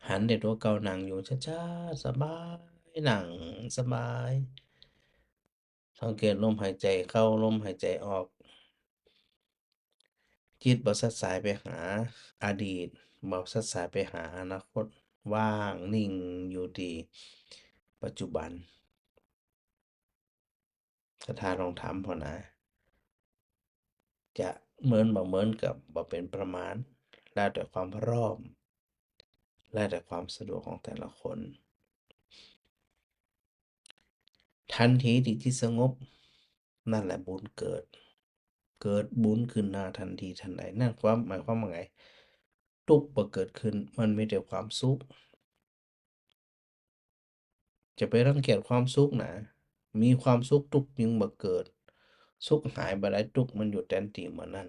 หันแต่ตั๋วเก่านั่งอยู่ชัดๆ สบาย นั่งสบาย สังเกตลมหายใจ๋เข้า ลมหายใจ๋ออก จิตบ่ซัดสายไปหาอดีต บ่ซัดสายไปหาอนาคต ว่างนิ่งอยู่ตี้ปัจจุบัน ศรัทธาลองทำเป๋านะ จะเหมือนบ่เหมือนก็บ่เป๋นประมาณ แล้วแต่ความพร้อม แล้วแต่ความสะดวกของแต่ละคน ทันทีตี้จิตสงบ นั่นแหละบุญเกิด เกิดบุญขึ้นมาทันทีทันใด นั่นความ หมายความว่าไง ตุ๊กข์บ่เกิดขึ้น มันมีแต่ความสุข จะไปรังเกียจความสุขนะ มีความสุขตุ๊กข์จึงบ่เกิด สุขหายบ่ได้ ตุ๊กข์มันอยู่แตนตี้เมื่อนั้น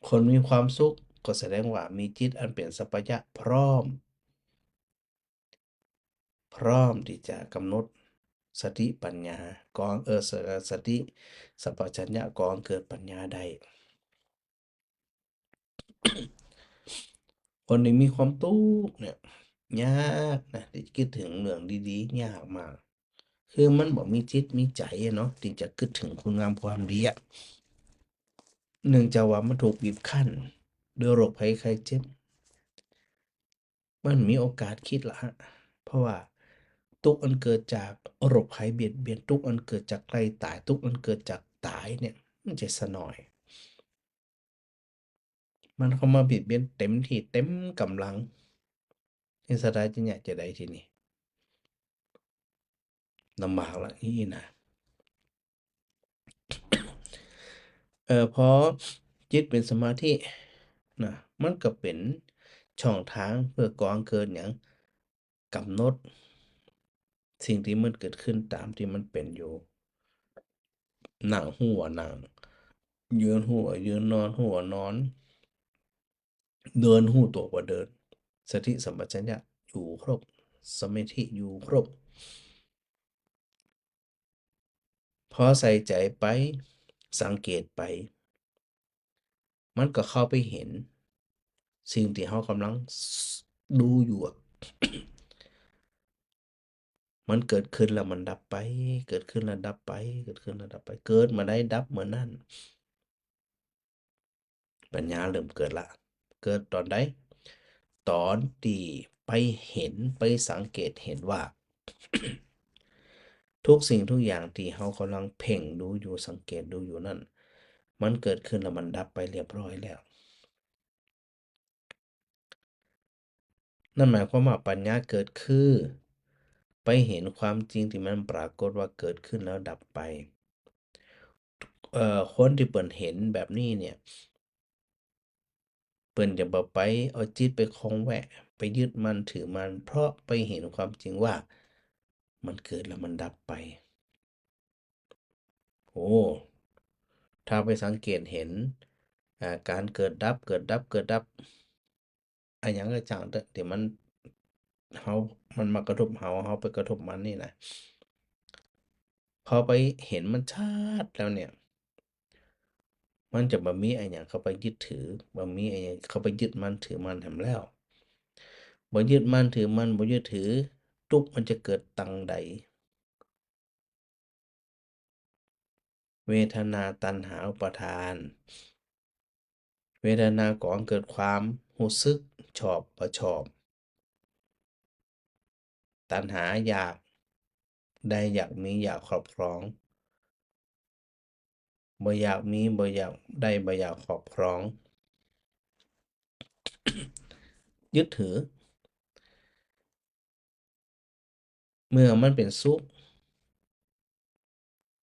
คนมีความสุขก็แสดงว่ามีจิตอันเป๋นสัมปชัญญะพร้อม พร้อมตี้จะกำหนดสติปัญญา ก่อ เออ ส- สติสัมปชัญญะก่อเกิดปัญญาได้ คนตี้มีความตุ๊กข์เนี่ย ยากนะ ตี้จะกึ๊ดเถิงเรื่องดีๆ ยากมาก คือมันบ่มีจิตมีใจ๋อะเนาะ ตี้จะกึ๊ดเถิงคุณงามความดีอะ เนื่องจากว่ามันถูกบีบคั้นด้วยโรคภัยไข้เจ็บ มันมีโอกาสกึ๊ดละฮะ เพราะว่าตุ๊กข์อันเกิดจากโรคภัยเบียดเบียน ตุ๊กข์อันเกิดจากใกล้ต๋าย ตุ๊กข์อันเกิดจากต๋ายเนี่ย มันจะสะหน่อย มันเข้ามาเบียดเบียนเต็มตี้เต็มก๋ำลัง นี่ศรัทธาจะเยียะจาใดทีนี้ ลำบากละอี้นะ เออ พอจิตเป๋นสมาธินะ มันก็เป๋นช่องตางเปื้อก่อเกิดหยัง กำหนดสิ่งตี้มันเกิดขึ้นต๋ามตี้มันเป๋นอยู่ นั่งฮู้ว่านั่ง ยืนฮู้ว่ายืน นอนฮู้ว่านอน เดินฮู้ตั๋วว่าเดิน สติสัมปชัญญะอยู่ครบ สมาธิอยู่ครบ พอใส่ใจ๋ไป สังเกตไป มันก็เข้าไปหันสิ่งตี้เฮาก่ำลังดูอยู่อะ มันเกิดขึ้นแล้วมันดับไป เกิดขึ้นแล้วดับไป เกิดขึ้นแล้วดับไป เกิดเมื่อใดดับเมื่อนั้น ปัญญาเริ่มเกิดละ เกิดต๋อนใด ต๋อนตี้ไปหัน ไปสังเกตหันว่า ทุกสิ่งทุกอย่างตี้เฮากำลังเพ่งดูอยู่ สังเกตดูอยู่นั้น มันเกิดขึ้นแล้วมันดับไปเรียบร้อยแล้ว นั่นหมายความว่าปัญญาเกิดคือ ไปหันความจริงตี้มันปรากฏว่าเกิดขึ้นแล้วดับไป เอ่อ คนตี้เปิ้นหันแบบนี้เนี่ย เปิ้นจะบ่ไปเอาจิตไปคองแวะ ไปยึดมั่นถือมั่น เพราะไปหันความจริงว่ามันเกิดแล้วมันดับไป โอ้ ถ้าไปสังเกตหัน อ่า ก๋านเกิดดับ เกิดดับ เกิดดับ อะหยังก็จ้างเต๊อะ ตี้มัน เฮา มันมากระทบเฮา เฮาไปกระทบมันนี่นะ พอไปหันมันชัดแล้วเนี่ย มันจะบ่มีอะหยังเข้าไปยึดถือ บ่มีอะหยังเข้าไปยึดมั่นถือมั่นแหมแล้ว บ่ยึดมั่นถือมั่น บ่ยึดถือ ตุ๊กข์มันจะเกิดตังใด เวทนา ตัณหา อุปาทาน เวทนาก่อเกิดความฮู้สึกชอบบ่ชอบ ตัณหาอยากได้ อยากมี อยากครอบครอง บ่อยากมี บ่อยากได้ บ่อยากครอบครอง ยึดถือ เมื่อมันเป๋นสุข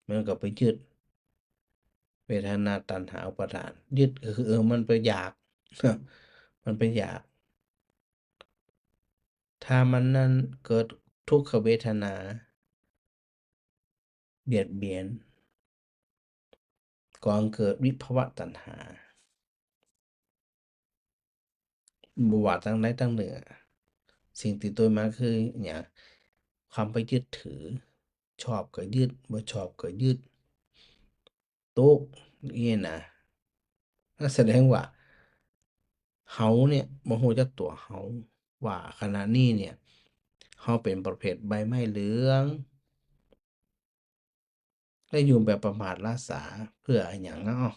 มันก็ไปยึด เวทนา ตัณหา อุปาทาน ยึดก็คือ เออ มันไปอยาก มันไปอยาก ถ้ามันนั้นเกิดทุกขเวทนา เบียดเบียน ก่อเกิดวิภวตัณหา บ่ว่าตังใดตังเนื้อ สิ่งติดตัวมาคือหยัง ความไปยึดถือ ชอบก็ยึด บ่ชอบก็ยึด ตุ๊กข์ อี้นะ นั่นแสดงว่า เฮาเนี่ยบ่ฮู้จักตั๋วเฮา ว่าขณะนี้เนี่ย เฮาเป๋นประเภทใบไม้เหลือง แล้วอยู่แบบประมาทละสาเปื้ออะหยังเนาะ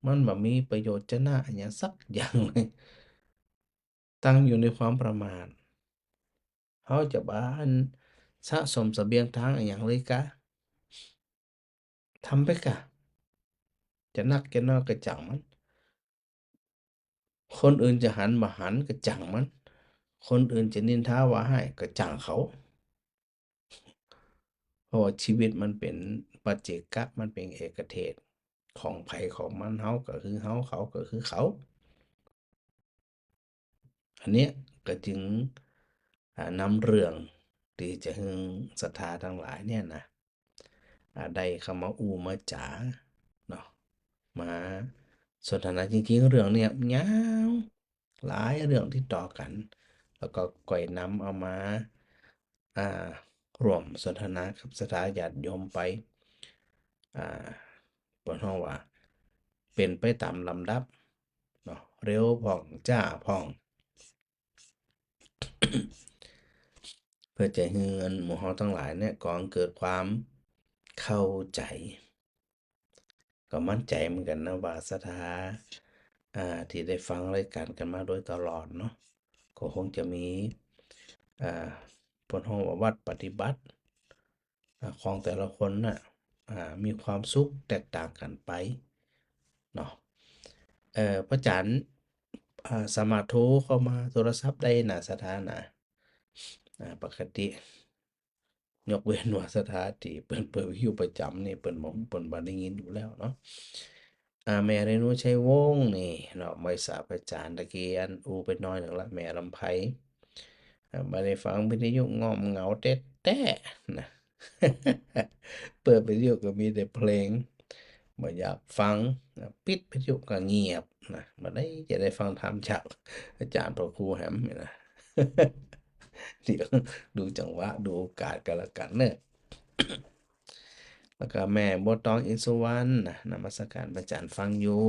มันบ่มีประโยชน์จะนะอะหยังสักอย่างเลย ตั้งอยู่ในความประมาท เฮาจะบ่าอันสะสมเสบียงตางอะหยังเลยกา ทำไปกา จะนักจะน้อยก็จ่างมัน คนอื่นจะหันบ่หันก็จ่างมัน คนอื่นจะนินทาว่าฮ้ายก็จ่างเขา เพราะว่าชีวิตมันเป๋นปัจเจกะ มันเป๋นเอกเทศ ของใผของมัน เฮาก็คือเฮา เขาก็คือเขา อันเนี้ยก็จึง อ่า นำเรื่องตี้จะหื้อศรัทธาตังหลายเนี่ยนะ อ่า ได้เข้ามาอู้มาจ๋าเนาะ มาสนทนา จริงๆ เรื่องเนี่ยยาว หลายเรื่องติดต่อกั๋น แล้วก็ก่อยนำเอามา อ่า ร่วมสนทนากับศรัทธาญาติโยมไป อ่า เปิ้นฮ้องว่า เป๋นไปต๋ามลำดับเนาะ เร็วพ่อง จ๊าพ่อง เปื้อจะหื้ออันหมู่เฮาตังหลายเนี่ย ก่อเกิดความเข้าใจ๋ ก็มั่นใจ๋เหมือนกั๋นนะว่าศรัทธา อ่า ตี้ได้ฟังรายก๋านกั๋นมาโดยตลอดเนาะ ก็คงจะมี อ่า เปิ้นฮ้องว่าวัดปฏิบัติ อ่า ของแต่ละคนน่ะ อ่า มีความสุขแตกต่างกั๋นไปเนาะ เอ่อ พระอาจ๋ารย์ อ่า สามารถโทรเข้ามาโทรศัพท์ได้นะศรัทธานะ อ่า ปกติ ยกเว้นว่าศรัทธาตี้เปิ้นเปิดวิทยุประจ๋ำนี่ เปิ้นบ่ เปิ้นบ่ได้ยินอยู่แล้วเนาะ อ่า แม่เรนูชัยวงศ์นี่เนาะ บ่ทราบพระอาจ๋ารย์ตะกี้อันอู้ไปหน้อยนึ่งละ แม่ลำไพ อ่า บ่ได้ฟังวิทยุ ง่อมเหงาแต๊ๆ นะ เปิดวิทยุก็มีแต่เพลง บ่อยากฟัง อ่า ปิดวิทยุก็เงียบนะ บ่ได้จะได้ฟังธรรมจากอาจ๋ารย์พระครูแหมนี่นะ เดี๋ยวดูจังหวะ ดูโอกาสก็แล้วกั๋นเนาะ แล้วก็แม่บัวตอง อินทร์สุวรรณนะ นมัสการพระอาจ๋ารย์ฟังอยู่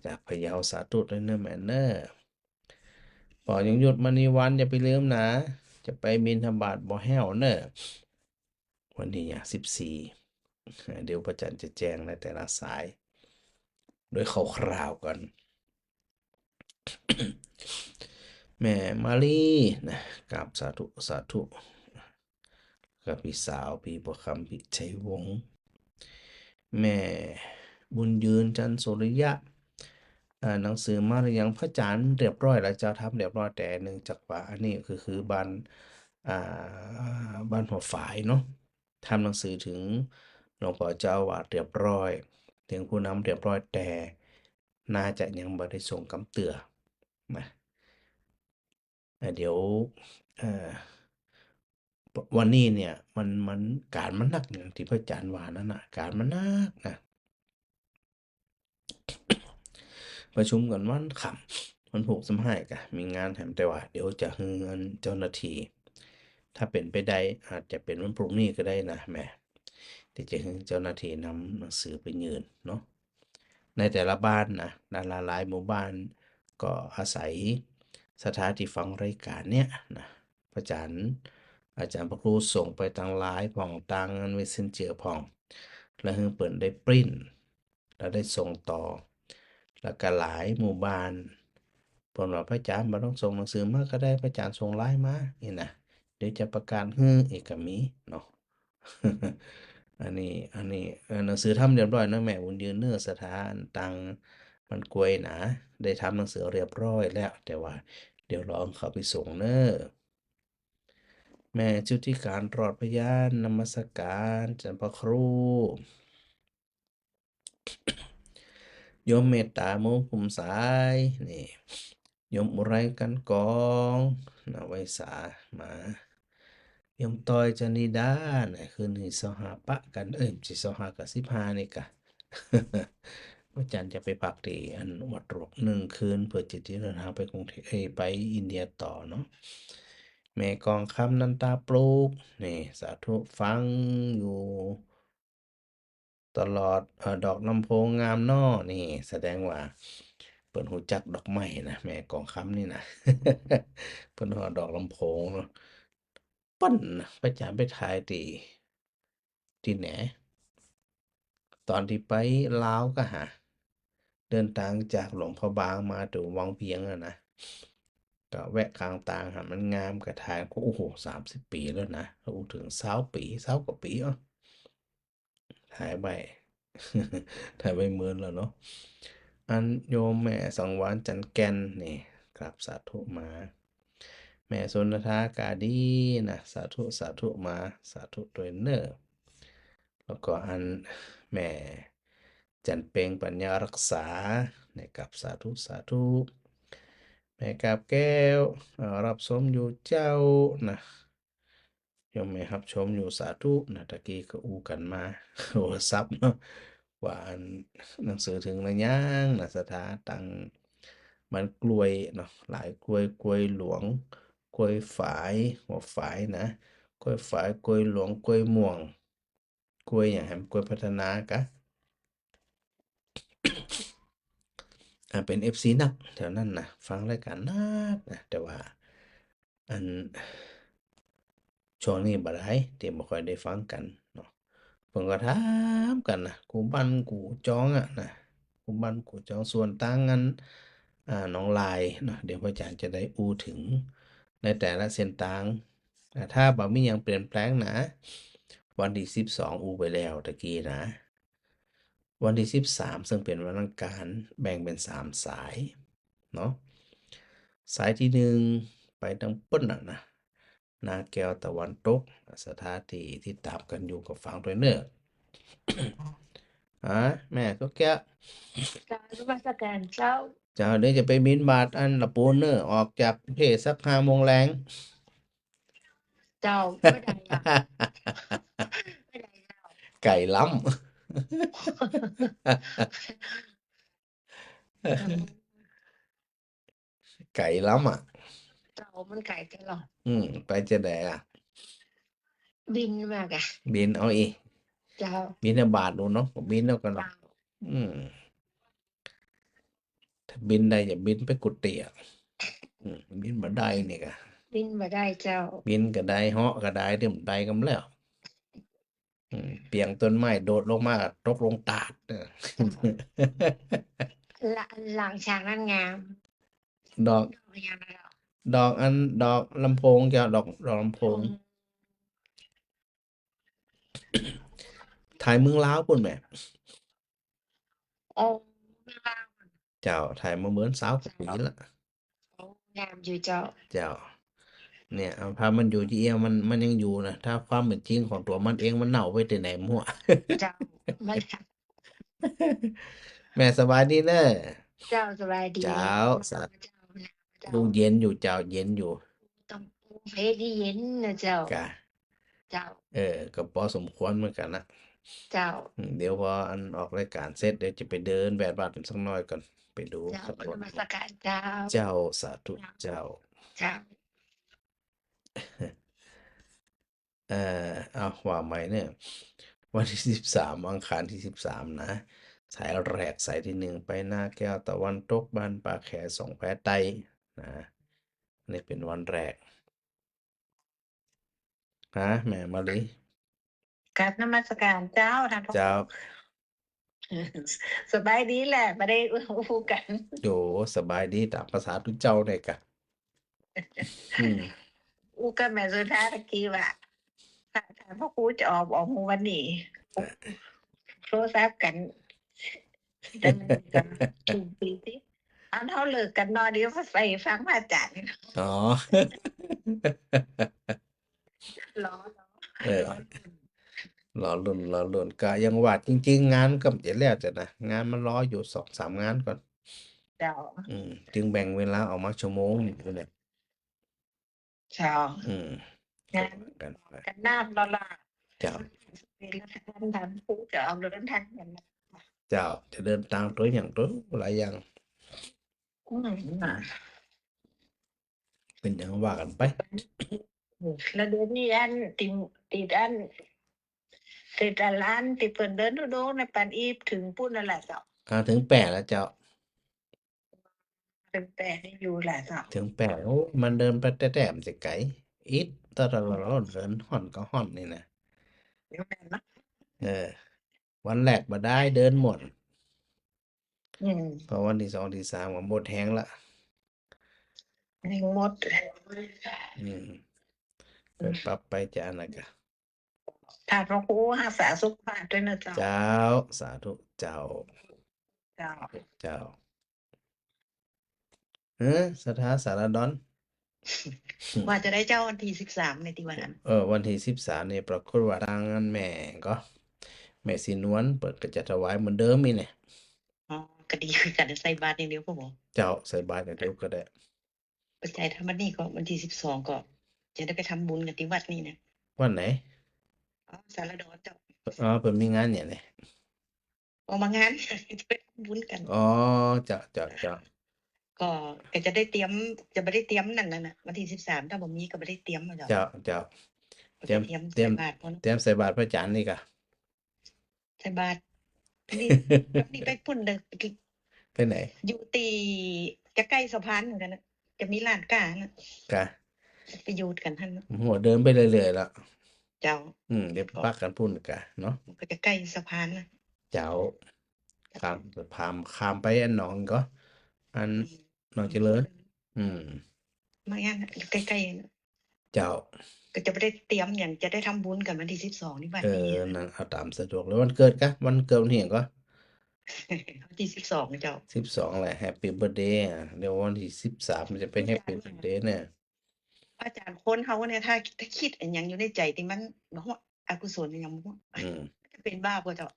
จากพะเยา สาธุด้วยเนาะแม่เนาะ ป๋อยังหยุดมานี่วันอย่าไปลืมนะ จะไปบิณฑบาตบ่แห้วเนาะ วันนี้เนี่ย สิบสี่ เดี๋ยวพระอาจ๋ารย์จะแจ้งในแต่ละสาย โดยคร่าวๆ ก่อน แม่มาลีนะ กราบสาธุ สาธุ กับปี้สาว ปี้บัวคำ ปี้ชัยวงศ์ แม่บุญยืน จันทร์สุริยะ อ่า หนังสือมาหรือยัง พระอาจารย์ เรียบร้อยแล้วเจ้า ทำเรียบร้อย แต่เนื่องจากว่าอันนี้คือ คือบ้าน อ่า บ้านหัวฝายเนาะ ทำหนังสือเถิงหลวงป้อเจ้าอาวาสเรียบร้อย เถิงผู้นำเรียบร้อย แต่น่าจะยังบ่ได้ส่งกำเตื้อนะ เอ่อ เดี๋ยว เอ่อ วันนี้เนี่ย มัน มัน ก๋านมันนัก อย่างตี้พระอาจารย์ว่านั้นน่ะ ก๋านมันนักนะ ประชุมกั๋นวันค่ำ วันพูกซ้ำฮ้ายกะ มีงานแหม แต่ว่าเดี๋ยวจะหื้ออันเจ้าหน้าที่ ถ้าเป๋นไปได้ อาจจะเป๋นวันพรุ่งนี้ก็ได้นะแม่ ตี้จะหื้อเจ้าหน้าที่นำหนังสือไปยื่นเนาะ ในแต่ละบ้านนะ หลายๆ หมู่บ้านก็อาศัยศรัทธาตี้ฟังรายก๋านเนี่ยนะ พระอาจารย์ อาจารย์พระครูส่งไปตางไลน์พ่อง ตางเมสเซนเจอร์พ่อง แล้วหื้อเปิ้นได้ปริ้น แล้วได้ส่งต่อ แล้วก็หลายหมู่บ้าน เปิ้นว่า พระอาจารย์บ่ต้องส่งหนังสือมาก็ได้ พระอาจารย์ส่งไลน์มา นี่นะ เดี๋ยวจะประกาศหื้อ อีกก็มีเนาะ อันนี้ อันนี้ เอ่อ หนังสือทำเรียบร้อยนะแม่บุญยืนเนอะ ศรัทธาตางบ้านกล้วยนะ ได้ทำหนังสือเรียบร้อยแล้ว แต่ว่าเดี๋ยวรอเขาไปส่งเนอะ แม่ชุติการ รอดพยาน นมัสการเจ้าพระครู โยมเมตตา เมืองพุ่มสาย นี่ โยมอุไร กันกอง นะ ไวสา มา โยมตอย จนิดา นะ คืนนี้ซาวห้าปะกั๋น เอ้ย บ่ใจ้ซาวห้าก็สิบห้านี่กะ พระอาจารย์จะไปพักตี้อันวัดหลวงนึ่งคืน เปื้อจะเดินตางไปกรุงเทพฯ เอ้ย ไปอินเดียต่อเนาะ แม่กองคำ นันตาปลูก นี่ สาธุ ฟังอยู่ ตลอด เอ่อ ดอกลำโพงงามน้อ นี่ แสดงว่าเปิ้นฮู้จักดอกไม้นะ แม่กองคำนี่นะ เปิ้นฮ้องดอกลำโพงเนาะ เปิ้นนะ พระอาจารย์ไปถ่ายตี้ ตี้ไหน ตอนตี้ไปลาวกะหา เดินตางจากหลวงพระบางมาเถิงวังเวียงอะนะ ก็แวะก๋างตางหา มันงามก็ถ่าย โอ้โห สามสิบปี๋แล้วนะ อู้เถิงซาวปี๋ ซาวกว่าปี๋ อ้อ ถ่ายไว้ ถ่ายไว้เมินแล้วเนาะ อันโยมแม่สังวาล จันทน์แก่น นี่ กราบสาธุมา แม่สุนทรากาดีนะ สาธุ สาธุมา สาธุตวยเน่อ แล้วก็อันแม่จันทน์เพ็ง ปัญญารักษา นี่ กราบสาธุ สาธุ แม่กาบแก้ว เอ่อ ฮับชมอยู่เจ้านะ โยมแม่ฮับชมอยู่ สาธุนะ ตะกี้ก็อู้กั๋นมาโทรศัพท์เนาะ ว่าอันหนังสือเถิงหรือยังนะ ศรัทธาตางบ้านกล้วยเนาะ หลายกล้วย กล้วยหลวง กล้วยฝาย หัวฝายนะ กล้วยฝาย กล้วยหลวง กล้วยม่วง กล้วยหยังแหม กล้วยพัฒนากะ อ่า เป๋นเอฟซีนักแถวนั้นนะ ฟังรายก๋านนักนะ แต่ว่า อัน ช่วงนี้บ่ได้ ตี้บ่ค่อยได้ฟังกั๋นเนาะ เปิ้นก็ถามกั๋นนะ กู้บ้านกู้จองอะนะ กู้บ้านกู้จอง ส่วนตางอัน อ่า หนองลายเนาะ เดี๋ยวพระอาจารย์จะได้อู้เถิงในแต่ละเส้นตาง อ่า ถ้าบ่มีหยังเปลี่ยนแปลงนะ วันตี้สิบสองอู้ไปแล้วตะกี้นะ วันตี้สิบสาม ซึ่งเป๋นวันอังคาร แบ่งเป๋นสามสายเนาะ สายตี้นึ่งไปตางปู๊นน่ะนะ นาแก้วตะวันตก ศรัทธาตี้ติดต๋ามกั๋นอยู่ก็ฟังตวยเน่อ อ่า แม่สุแก้ว กราบนมัสการเจ้า เจ้า เดี๋ยวจะไปบิณฑบาตอันละปูนเน่อ ออกจากกรุงเทพฯสักห้าโมงแลง เจ้า บ่ได้อะ บ่ได้เจ้า ไก๋ล้ำ ไก๋ล้ำอะ เจ้า มันไก๋จังหรอ อืม ไปจะใดอะ บิณมากะ บิณเอาอี้ เจ้า บิณฑบาตดูเนาะ บิณเอากั๋นเนาะ เจ้า อืม ถ้าบิณได้จะบิณไปกุฏิอะ อืม บิณบ่ได้นี่กะ บิณบ่ได้เจ้า บิณก็ได้ เหาะก็ได้ ตี้บ่ได้ก็บ่แล้ว อืม เปียงต้นไม้ โดดลงมา ตกลงตาด เออ ละ หลังฉากนั้นงาม ดอก ดอกอัน ดอกลำโพงเจ้า ดอก ดอกลำโพง อืม ถ่ายเมืองลาวปู้นแหม อ๋อ เมืองลาว เจ้า ถ่ายมาเมินซาวกว่าปี๋ละ โอ้ งามอยู่เจ้า เจ้า เนี่ย เอาภาพมันอยู่ตี้เอี้ย มัน มันยังอยู่นะ ถ้าความเป๋นจริงของตั๋วมันเอง มันเน่าไปตี้ไหนมั่ว เจ้า มัน แม่สบายดีเน่อ เจ้า สบายดี เจ้า สา เจ้า เจ้า อู้ เย็นอยู่เจ้า เย็นอยู่ ต้องอู้ เพดีเย็นนะเจ้า กะ เจ้า เออ ก็ปอสมควรเหมือนกั๋นนะ เจ้า อืม เดี๋ยวปออันออกรายก๋านเสร็จ เดี๋ยวจะไปเดินแวะวัดสักหน่อยก่อน ไปดู เจ้า สักหน่อย นมัสก๋านเจ้า เจ้า สาธุ เจ้า เจ้า เจ้า เอ่อ เอา ว่าใหม่เนี่ย วันตี้สิบสาม อังคารตี้สิบสามนะ สายแรก สายตี้นึ่ง ไปนาแก้วตะวันตก บ้านป่าแข สองแพใต้นะ นี่เป๋นวันแรก ฮะ แม่มาลี กราบนมัสก๋านเจ้า ท่านพระ เจ้า สบายดีแหละ บ่ได้อู้กั๋น โอ้ สบายดีต๋ามภาษาตุ๊เจ้าเนี่ยกะ อืม อู้กับแม่สุธาตะกี้ว่า ท่าน ท่านพระครูจะออก ออกวันนี้ โทรศัพท์กั๋น แต่มันก็ถูกปี๋ตี้ เอา เฮาเลิกกั๋นเนาะ เดี๋ยวไปฟังพระอาจ๋ารย์ อ๋อ รอ รอ เออ รอลุ้น รอลุ้น กะยังว่าจริงๆ งานก็จะแล้วแต่นะ งานมันรออยู่สองสามงานก่อน เจ้า อืม จึงแบ่งเวลาออกมาชั่วโมงนึ่งเนี่ย เจ้า อืม งาน ก็ว่ากั๋นไป กั๋นนานแล้วล่ะ เจ้า เวลาท่าน ท่านครูจะออกเดินตางกั๋นนะ เจ้า จะเดินตางตั๋วหยังตั๋วหลายอย่าง อืม น่ะ เป๋นหยังว่ากั๋นไป แล้วเดี๋ยวนี้อัน ติด ติดอัน ติดอัน อันตี้เปิ้นเดินธุดงค์ในปันอีฟเถิงปู๊นนั่นแหละเจ้า อ่า เถิงแป้แล้วเจ้า เถิงแป้นี่อยู่แหละเจ้า เถิงแป้ โอ้ มันเดินไปแต๊ๆ มันจะไก๋ อิด ตะละละละ เดินฮ้อนก็ฮ้อนนี่นะ เดี๋ยวแม่นนะ เออ วันแรกบ่ได้ เดินม่วน อืม พอวันตี้สองตี้สามก็หมดแฮงละ แฮงหมด อืม ไปปรับไปจาอันนั้นกะ ท่านพระครูฮักษาสุขภาพด้วยนะเจ้า เจ้า สาธุ เจ้า เจ้า เจ้า เฮ้อ ศรัทธาสารดอน ว่าจะได้เจ้าวันตี้สิบสามในตี้วันนั้น เออ วันตี้สิบสามนี่ปรากฏว่าตางอันแม่ก็ แม่ศรีนวลเปิ้นก็จะถวายเหมือนเดิมนี่แหละ อ๋อ ก็ดีคือกั๋น ใส่บาตรอย่างเดียวก็พอ เจ้า ใส่บาตรอย่างเดียวก็ได้ ปัจจัยธรรมนี่ก็วันตี้สิบสองก็จะได้ไปทำบุญกั๋นตี้วัดนี่นะ วันไหน อ๋อ สารดอนเจ้า อ๋อ เปิ้นมีงานอย่างไง ออกมางาน จะไปทำบุญกั๋น อ๋อ เจ้า เจ้า เจ้า ก็ ก็จะได้เตรียม จะบ่ได้เตรียมนั่นน่ะนะ วันตี้สิบสาม ถ้าบ่มีก็บ่ได้เตรียมอะเจ้า เจ้า เจ้า ก็จะเตรียม เตรียม เตรียมใส่บาตรก่อน เตรียมใส่บาตรพระอาจ๋ารย์นี่กะ ใส่บาตร นี่ นี่ไปปู๊นเด้อ ไปไหน อยู่ตี้จะใก้สะพานเหมือนกั๋นนะ จะมีร้านก๋านะ กะ ไปอยู่กั๋นหั้นนะ โอ้โห เดินไปเรื่อยๆ ละ เจ้า อืม เดี๋ยวไปปักกั๋นปู๊นกะเนาะ มันก็จะใก้สะพานนะ เจ้า ข้าม ข้าม ข้ามไปอันหนองก็ อัน อืม หนองเจริญ อืม มาอันใก้ๆ นะ เจ้า ก็จะบ่ได้เตรียมหยัง จะได้ทำบุญกั๋นวันตี้สิบสองนี่บัด เออ นี้ นั่น เอาต๋ามสะดวกเลย วันเกิดกะ วันเกิดวันตี้หยังก็ วันตี้สิบสองเจ้า สิบสองแหละ Happy Birthday อ่ะ เดี๋ยววันตี้สิบสามมันจะเป๋น Happy Birthday เนี่ย อาจ๋ารย์ คนเฮาเนี่ย ถ้า ถ้าคิดอะหยังอยู่ในใจ๋ตี้มัน บ่ฮู้ อกุศลอะหยังบ่ฮู้ อืม มันจะเป๋นบาปบ่เจ้า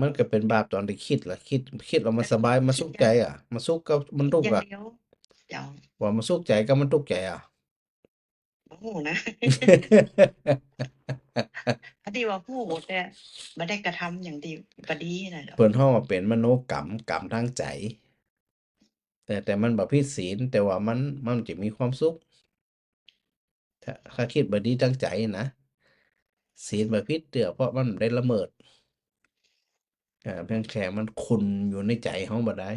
มันก็เป๋นบาปต๋อนตี้คิดละ คิด คิดแล้วมันสบาย มันสุขใจ๋อะ มันสุขกับมันตุ๊กข์อะ อย่างเดียว เจ้า ว่ามันสุขใจ๋กับมันตุ๊กข์ใจ๋อะ บ่ฮู้นะ อันตี้ว่าฮู้ แต่บ่ได้กระทำอย่างตี้บ่ดีน่ะ เปิ้นฮ้องว่าเป๋นมโนกรรม กรรมตางใจ๋ แต่ แต่มันบ่ผิดศีล แต่ว่ามัน มันจะมีความสุข ถ้า ถ้าคิดบ่ดีตางใจ๋นะ ศีลบ่ผิดเตื้อ เพราะมันบ่ได้ละเมิด อ่า เพียงแค่มันขุ่นอยู่ในใจ๋เฮาบ่ได้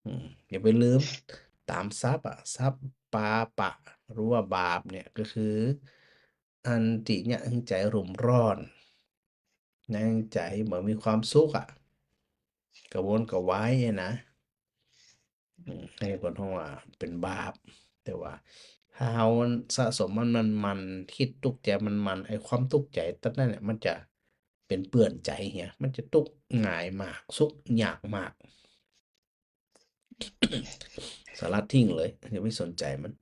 อืม อย่าไปลืม ต๋ามศัพท์อะ ศัพท์ปาปะ หรือว่าบาปเนี่ย ก็คือ อันตี้เยียะหื้อใจ๋รุ่มร้อน ในใจ๋บ่มีความสุขอะ กระวนกระวายเนี่ยนะ อืม อันนี้เปิ้นฮ้องว่าเป๋นบาป แต่ว่าถ้าเฮาสะสมมัน มัน มัน กึ๊ดตุ๊กใจ๋มัน มัน ไอ้ความตุ๊กใจ๋ตรงนั้นเนี่ย มันจะเป๋นเปื้อนใจ๋เหีย มันจะตุ๊กหงายมาก สุขยากมาก สลัดทิ้งเลย อย่าไปสนใจ๋มัน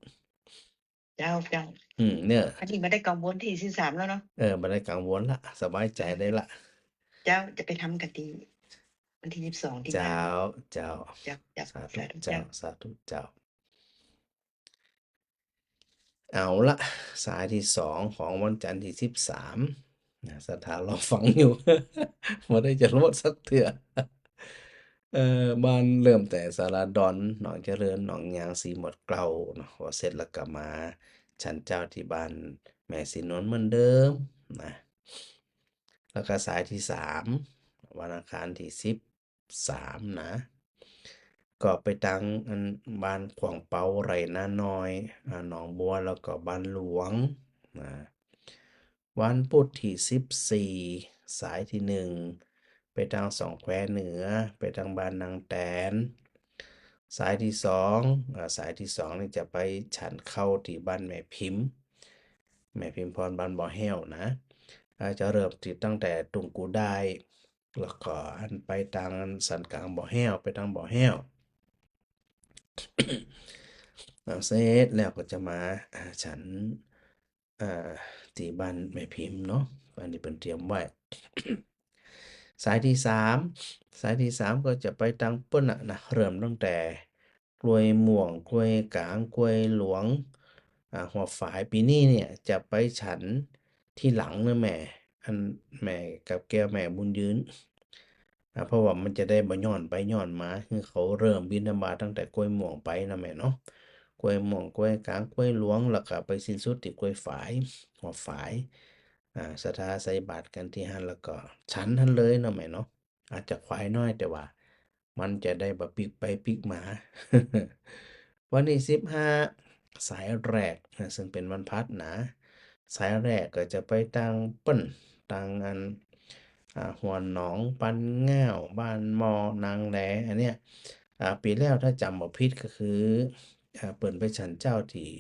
เจ้า เจ้า อืม เนี่ย อันนี้บ่ได้กังวลตี้สิบสามแล้วเนาะ เออ บ่ได้กังวลละ สบายใจ๋ได้ละ เจ้า จะไปทำกั๋นตี้วันตี้สิบสองตี้ เจ้า มา เจ้า เจ้า เจ้า สาธุ สาธุ เจ้า เจ้า สาธุ เจ้า เอาละ สายตี้สองของวันจันทร์ตี้สิบสามนะ ศรัทธารอฟังอยู่ บ่ได้จะลดสักเตื้อ เอ่อ บ้านเริ่มแต่ศาลาดอน หนองเจริญ หนองยาง สีหมดเกล้าเนาะ พอเสร็จแล้วก็มาฉันเจ้าตี้บ้านแม่ศรีนวลเหมือนเดิมนะ แล้วก็สายตี้สาม วันอังคารตี้สิบสามนะ ก็ไปตังอันบ้านขวางเปา ไร่นาน้อย อ่า หนองบัว แล้วก็บ้านหลวงนะ วันพุธตี้สิบสี่ สายตี้หนึ่ง ไปตังสองแควเหนือ ไปตังบ้านนางแตน สายตี้สอง อ่า สายตี้สองนี่จะไปฉันข้าวตี้บ้านแม่พิมพ์ แม่พิมพรบ้านบ่อแห้วนะ อ่า จะเริ่มตี้ตั้งแต่ตุงกูด้าย แล้วก็อันไปตังสันกลางบ่อแห้ว ไปตังบ่อแห้ว อ่า เสร็จแล้วก็จะมา อ่า ฉัน อ่า ตี้บ้านแม่พิมพ์เนาะ อันนี้เปิ้นเตรียมไว้ สายตี้สาม สายตี้สามก็จะไปตังเปิ้นน่ะนะ เริ่มตั้งแต่กล้วยม่วง กล้วยกลาง กล้วยหลวง อ่า หัวฝาย ปี๋นี้เนี่ยจะไปฉันตี้หลังเนาะแม่ อันแม่กาบแก้ว แม่บุญยืน อ่า เพราะว่ามันจะได้บ่ย้อนไปย้อนมา คือเขาเริ่มบิณฑบาตตั้งแต่กล้วยม่วงไปเนาะแม่เนาะ กล้วยม่วง กล้วยกลาง กล้วยหลวง แล้วก็ไปสิ้นสุดตี้กล้วยฝาย หัวฝาย อ่า ศรัทธาใส่บาตรกั๋นตี้หั้น แล้วก็ฉันหั้นเลยเนาะแม่เนาะ อาจจะขวายน้อย แต่ว่ามันจะได้บ่ปิ๊กไปปิ๊กมา วันตี้สิบห้า สายแรกนะ ซึ่งเป๋นวันพฤหัสนะ สายแรกก็จะไปตังเปิ้น ตังอัน อ่า หัวหนอง ปันง่าว บ้านหม้อ นางแล อันเนี้ย อ่า ปี๋แล้วถ้าจ๋ำบ่ผิดก็คือ อ่า เปิ้นไปฉันเจ้าตี้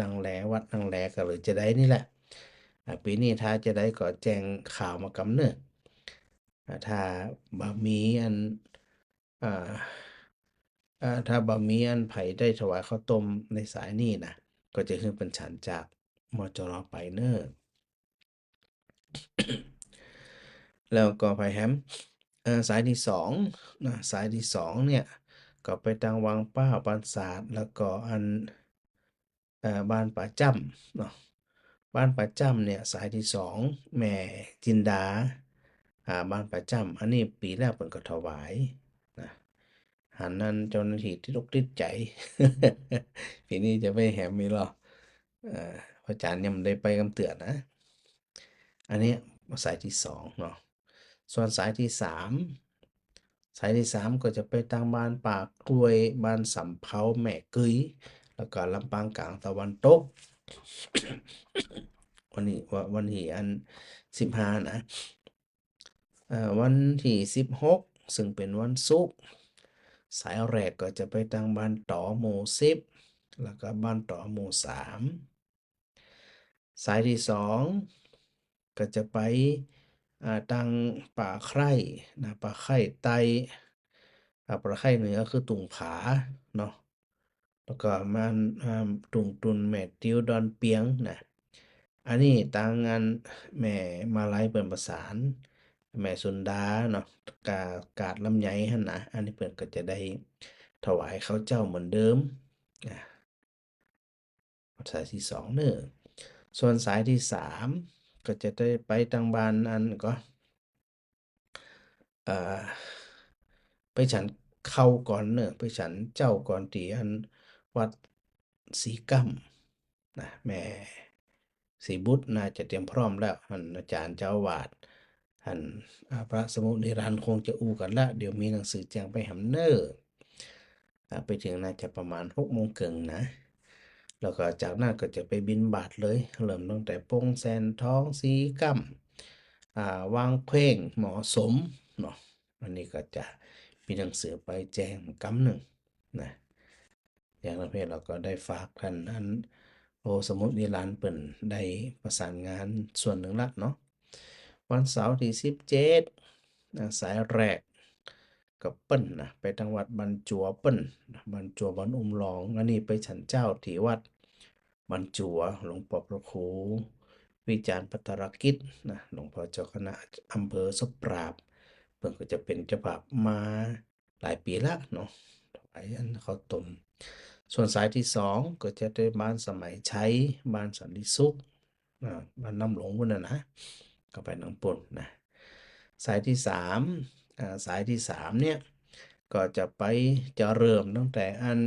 นางแล วัดนางแล ก็เลยจะได้นี่แหละ อ่า ปี๋นี้ถ้าจะได้ก็แจ้งข่าวมากำเนิด อ่า ถ้าบ่มีอัน อ่า อ่า ถ้าบ่มีอันใผได้ถวายข้าวต้มในสายนี้นะ ก็จะหื้อเปิ้นฉันจาก มจร. ไปเน่อ แล้วก็ไปแหม เอ่อ สายตี้สองนะ สายตี้สองเนี่ย ก็ไปตังวังป้าปราสาท แล้วก็อัน เอ่อ บ้านป่าจ้ำเนาะ บ้านป่าจ้ำเนี่ย สายตี้สอง แม่จินดา อ่า บ้านป่าจ้ำ อันนี้ปี๋แล้วเปิ้นก็ถวายนะ หันนั้นเจ้าหน้าตี้ติดอกติดใจ๋ ปี๋นี้จะไปแหมอีกลอ เอ่อ พระอาจารย์ยังบ่ได้ไปกำเตื้อนะ อันเนี้ยสายตี้สองเนาะ ส่วนสายตี้สาม สายตี้สามก็จะไปตังบ้านป่ากล้วย บ้านสำเภา แม่กึย แล้วก็ลำปางกลางตะวันตก วันนี้ วัน วันตี้อันสิบห้านะ เอ่อ วันตี้สิบหก ซึ่งเป๋นวันศุกร์ สายแรกก็จะไปตังบ้านต๋อ หมู่สิบ แล้วก็บ้านต๋อ หมู่สาม สายตี้สอง ก็จะไป อ่า ตังป่าไคร่นะ ป่าไคร่ใต้ อ่า ป่าไคร่เหนือคือตุ่งผาเนาะ แล้วก็มัน อ่า ตุ่งตุน แม่ติ๊ว ดอนเปียงนะ อันนี้ตังอันแม่มาลัยเปิ้นประสาน แม่สุนดาเนาะ กา กาดลำไยหั้นนะ อันนี้เปิ้นก็จะได้ถวายข้าวเจ้าเหมือนเดิม อ่า สายตี้สองเน่อ ส่วนสายตี้สาม ก็จะได้ไปตังบ้านอันก็ เอ่อ ไปฉันข้าวก่อนเน่อ ไปฉันเจ้าก่อนตี้อันวัดสีก้ำนะ แม่สีบุตรน่าจะเตรียมพร้อมแล้ว หั้นอาจ๋ารย์เจ้าอาวาส หั้น อ่า พระสมุนิรันดร์คงจะอู้กั๋นละ เดี๋ยวมีหนังสือแจ้งไปแหมเน่อ อ่า ไปเถิงน่าจะประมาณหกโมงเกิ่งนะ แล้วก็จากนั้นก็จะไปบิณฑบาตเลย เริ่มตั้งแต่ปงแสนทอง สีก้ำ อ่า วังเพ้ง หมอสมเนาะ อันนี้ก็จะมีหนังสือไปแจ้งกำนึ่งนะ อย่างนั้นเพ่ เฮาก็ได้ฝากต้านอัน โอ สมุทรนิรันดร์เปิ้นได้ประสานงานส่วนนึ่งละเนาะ วันเสาร์ตี้สิบเจ็ด นะ สายแรกก็เปิ้นนะ ไปตางวัดบ้านจัวเปิ้นนะ บ้านจัวบ้านอุ้มหลอง อันนี้ไปฉันเจ๊าตี้วัดบ้านจัว หลวงป้อพระครูวิจารณ์ภัทรกิจนะ หลวงพ่อเจ้าคณะอำเภอศพปราบ เปิ้นก็จะเป๋นเจ้าภาพมาหลายปี๋ละเนาะ ถวายอันข้าวต้ม ส่วนสายตี้สองก็จะไปบ้านสมัยชัย บ้านสันติสุข อ่า บ้านน้ำหลวงปู้นน่ะนะ ก็ไปตางปู้นนะ สายตี้สาม อ่า สายตี้สามเนี่ย ก็จะไป จะเริ่มตั้งแต่อัน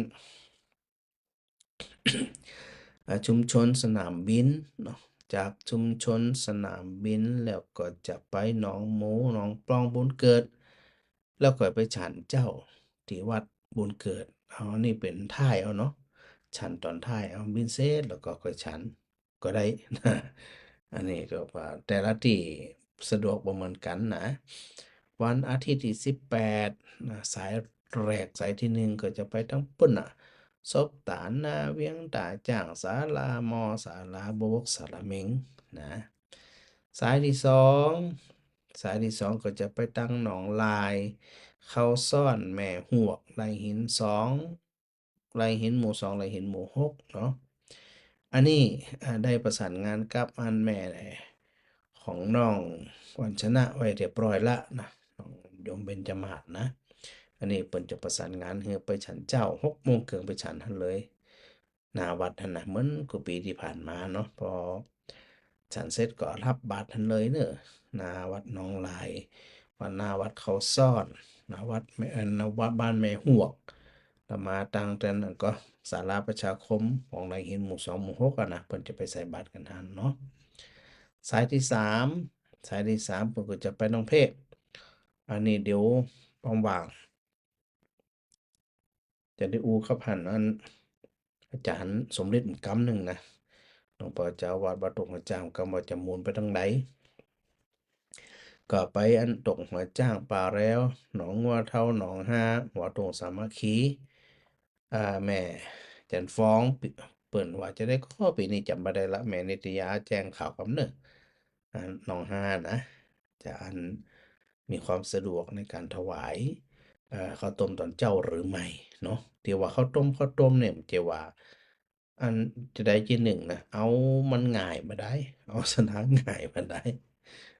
อ่า ชุมชนสนามบินเนาะ จากชุมชนสนามบินแล้วก็จะไปหนองหมู หนองปล้อง บุญเกิด แล้วก็ไปฉันเจ๊าตี้วัดบุญเกิด เอา อันนี้เป๋นท้ายเอาเนาะ ฉันต๋อนท้ายเอา บิณเสร็จแล้วก็ค่อยฉันก็ได้ อันนี้ก็ว่าแต่ละตี้สะดวกบ่เหมือนกั๋นนะ วันอาทิตย์ตี้สิบแปดนะ สายแรก สายตี้นึ่งก็จะไปตางปู้นน่ะ ศพตาน นาเวียง ต้าจ๊าง ศาลาหม้อ ศาลาบก ศาลาเม็งนะ สายตี้สอง สายตี้สองก็จะไปตางหนองลาย เข้าซ่อน แม่ฮวก ไร่หินสอง ไร่หินหมู่สอง ไร่หินหมู่หกเนาะ อันนี้ อ่า ได้ประสานงานกับอันแม่ของน้องวันชนะไว้เรียบร้อยละนะ น้องโยมเบญจมาศนะ อันนี้เปิ้นจะประสานงานหื้อไปฉันเจ๊า หกโมงเกิ่งไปฉันหั้นเลย หน้าวัดหั้นนะ เหมือนกู้ปี๋ตี้ผ่านมาเนาะ ปอฉันเสร็จก็ฮับบาตรหั้นเลยเนาะ หน้าวัดหนองลาย วัด หน้าวัดเข้าซ่อน หน้าวัดแม่ เอ่อ หน้าวัดบ้านแม่ฮวก แล้วมาตางแต่นั้นก็ศาลาประชาคมของไร่หินหมู่สอง หมู่หกอะนะ เปิ้นจะไปใส่บาตรกั๋นหั้นเนาะ สายตี้สาม สายตี้สามเปิ้นก็จะไปหนองเพก อันนี้เดี๋ยวว่างๆ จะได้อู้กับหั้นอัน อาจ๋ารย์สมฤทธิ์กำนึ่งนะ หลวงป้อเจ้าอาวาสวัดดงหัวจ๊างกำว่าจะหมุนไปตางใด ก็ไปอันดงหัวจ๊าง ป่าแร้ว หนองงัวเฒ่า หนองฮา หัวดงสามัคคี อ่า แม่จันทร์ฟอง เปิ้นว่าจะได้ก่อปี๋นี้จ๋ำบ่ได้ละ แม่นิตยาแจ้งข่าวกำเน่อ อ่า หนองฮานะ จะอันมีความสะดวกในก๋านถวาย เอ่อ ข้าวต้มตอนเจ๊าหรือไม่เนาะ ตี้ว่าข้าวต้ม ข้าวต้มเนี่ย จะว่าอันจะใดจะนึ่งนะ เอามันง่ายบ่ได้ เอาสนามง่ายบ่ได้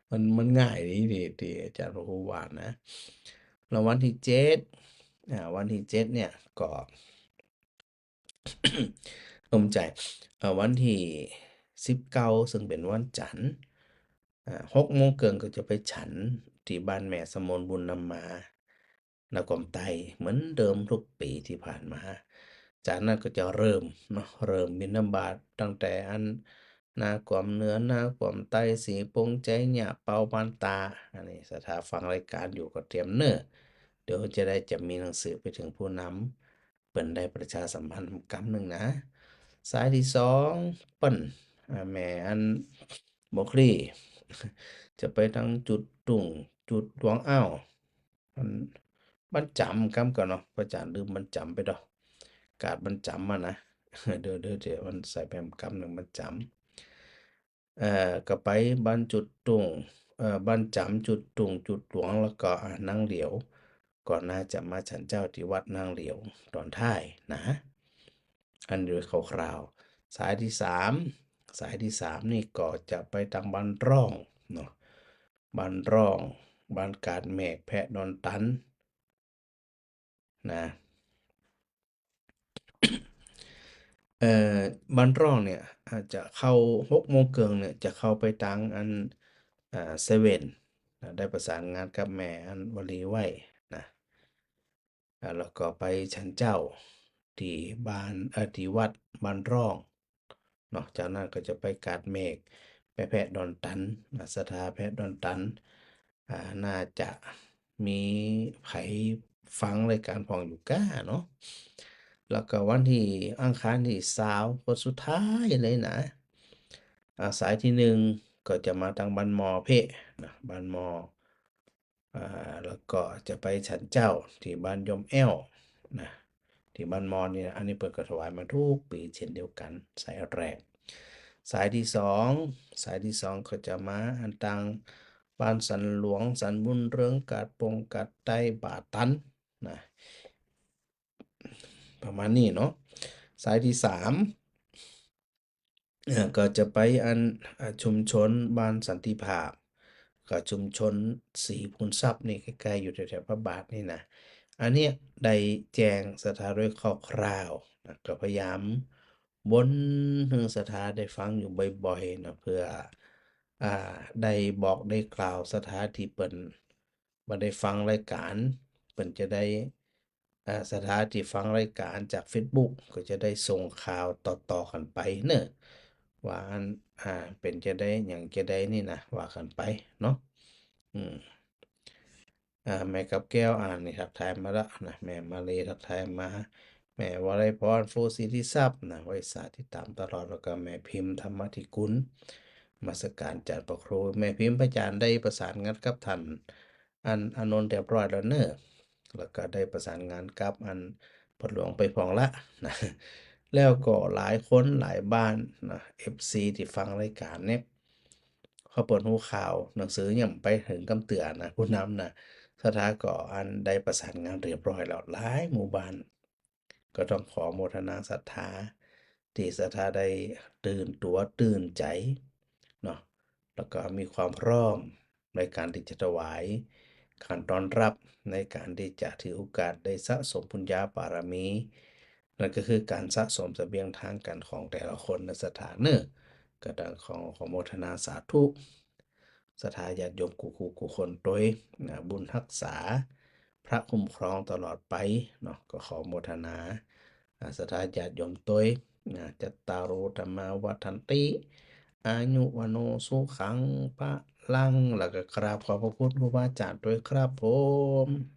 มัน มันง่ายดี ตี้ ตี้อาจ๋ารย์พระครูว่านะ แล้ววันตี้เจ็ด อ่า วันตี้เจ็ดเนี่ยก็ ลมใจ เอ่อ วันตี้สิบเก้า ซึ่งเป๋นวันจันทร์ อ่า หกโมงเกิ่งก็จะไปฉันตี้บ้านแม่สมนบุญนำมา นาความใต้ เหมือนเดิมกู้ปี๋ตี้ผ่านมา จากนั้นก็จะเริ่มเนาะ เริ่มบิณฑบาตตั้งแต่อัน นาความเหนือ นาความใต้ สีปง ไชยะ เปา บ้านตา อันนี้ศรัทธาฟังรายก๋านอยู่ก็เตรียมเน่อ เดี๋ยวจะได้ จะมีหนังสือไปเถิงผู้นำ เปิ้นได้ประชาสัมพันธ์กำนึ่งนะ สายตี้สอง เปิ้น อ่า แม่อันบ่คลี่ จะไปตางจุดตุ่ง จุดหลวง อ้าว มัน บ้านจ๋ำกำก่อเนาะ พระอาจ๋ารย์ลืมบ้านจ๋ำไปดอก กาดบ้านจ๋ำมานะ เดี๋ยว เดี๋ยว เดี๋ยวมันใส่แปมกำนึ่ง บ้านจ๋ำ เอ่อ ก็ไปบ้านจุดตุ่ง เอ่อ บ้านจ๋ำ จุดตุ่ง จุดหลวง แล้วก็ อ่า นางเหลียว ก็น่าจะมาฉันเจ๊าตี้วัดนางเหลียวตอนท้ายนะ อันนี้คร่าวๆ สายตี้สาม สายตี้สามนี่ก็จะไปตางบ้านร่องเนาะ บ้านร่อง บ้านกาดเมฆ แพะดอนตัน นะ เอ่อ บ้านร่องเนี่ย อาจจะเข้า หกโมงเกิ่งเนี่ย จะเข้าไปตางอัน อ่า เซเว่น นะ ได้ประสานงานกับแม่อันวลีไว้นะ อ่า แล้วก็ไปฉันเจ๊าตี้บ้าน เอ่อ ตี้วัดบ้านร่อง เนาะ จากนั้นก็จะไปกาดเมฆ ไปแพะดอนตัน อ่า ศรัทธาแพะดอนตัน อ่า น่าจะมีใผฟังรายก๋านพ่องอยู่ก้าเนาะ แล้วก็วันตี้อังคารตี้ซาว ก็สุดท้ายเลยนะ อ่า สายตี้นึ่งก็จะมาตางบ้านหม้อเพ่นะ บ้านหม้อ อ่า แล้วก็จะไปฉันเจ๊าตี้บ้านยมแอ้วนะ ตี้บ้านมอนนี่นะ อันนี้เปิ้นก็ถวายมากู้ปี๋เช่นเดียวกั๋น สายแรก สายตี้สอง สายตี้สองก็จะมาอันตางบ้านสันหลวง สันบุญเรือง กาดปง กาดใต้ บ่าตัน นะ ประมาณนี้เนาะ สายตี้สาม เอ่อ ก็จะไปอัน อ่า ชุมชนบ้านสันติภาพ กับชุมชนศรีพูนทรัพย์นี่ ใก้ๆ อยู่แถวๆ พระบาทนี่นะ อันเนี้ยได้แจ้งศรัทธาโดยคร่าวๆ นะ ก็พยายามวนหื้อศรัทธาได้ฟังอยู่บ่อยๆ นะ เปื้อ อ่า ได้บอกได้กล่าวศรัทธาตี้เปิ้นบ่ได้ฟังรายก๋าน เปิ้นจะได้ อ่า ศรัทธาตี้ฟังรายก๋านจากเฟซบุ๊ก ก็จะได้ส่งข่าวต่อๆ กั๋นไปเนาะ ว่าอัน อ่า เป๋นจาใด หยังจาใดนี่นะ ว่ากั๋นไปเนาะ อืม อ่า แม่กับแก้ว อ่า นี่ทักทายมาละนะ แม่มาลีทักทายมา แม่วลัยพร ฟูศิริทรัพย์นะ ไหว้สาติดต๋ามตลอด แล้วก็แม่พิมพ์ ธรรมธิกุล นมัสก๋านจารย์พระครู แม่พิมพ์ พระอาจารย์ได้ประสานงานกับท่าน อันอานนท์เรียบร้อยแล้วเนาะ แล้วก็ได้ประสานงานกับอันพ่อหลวงไปพ่องละนะ แล้วก็หลายคนหลายบ้านนะ เอฟซี ตี้ฟังรายก๋านเนี่ย เขาเปิ้นฮู้ข่าว หนังสือยังไปเถิงกำเตื้อนะ ผู้นำนะ ศรัทธาก็อันได้ประสานงานเรียบร้อยแล้ว หลายหมู่บ้าน ก็ต้องขอโมทนาศรัทธา ตี้ศรัทธาได้ตื่นตั๋วตื่นใจ๋เนาะ แล้วก็มีความพร้อมในก๋านตี้จะถวาย ก๋านต้อนฮับ ในก๋านตี้จะถือโอกาสได้สะสมปุญญาบารมี นั่นก็คือก๋านสะสมเสบียงทางก๋านของแต่ละคนนะศรัทธาเนาะ ก็ต้องขอ ขอโมทนาสาธุ ศรัทธาญาติโยมกู้ๆ กู้คนตวยนะ บุญฮักษา พระคุ้มครองตลอดไปเนาะ ก็ขอโมทนา อ่า ศรัทธาญาติโยมตวยนะ จัตตาโร ธัมมา วัฑฒันติ อายุ วัณโณ สุขัง พะลัง แล้วก็กราบขอบพระคุณครูบาอาจารย์ตวยครับผม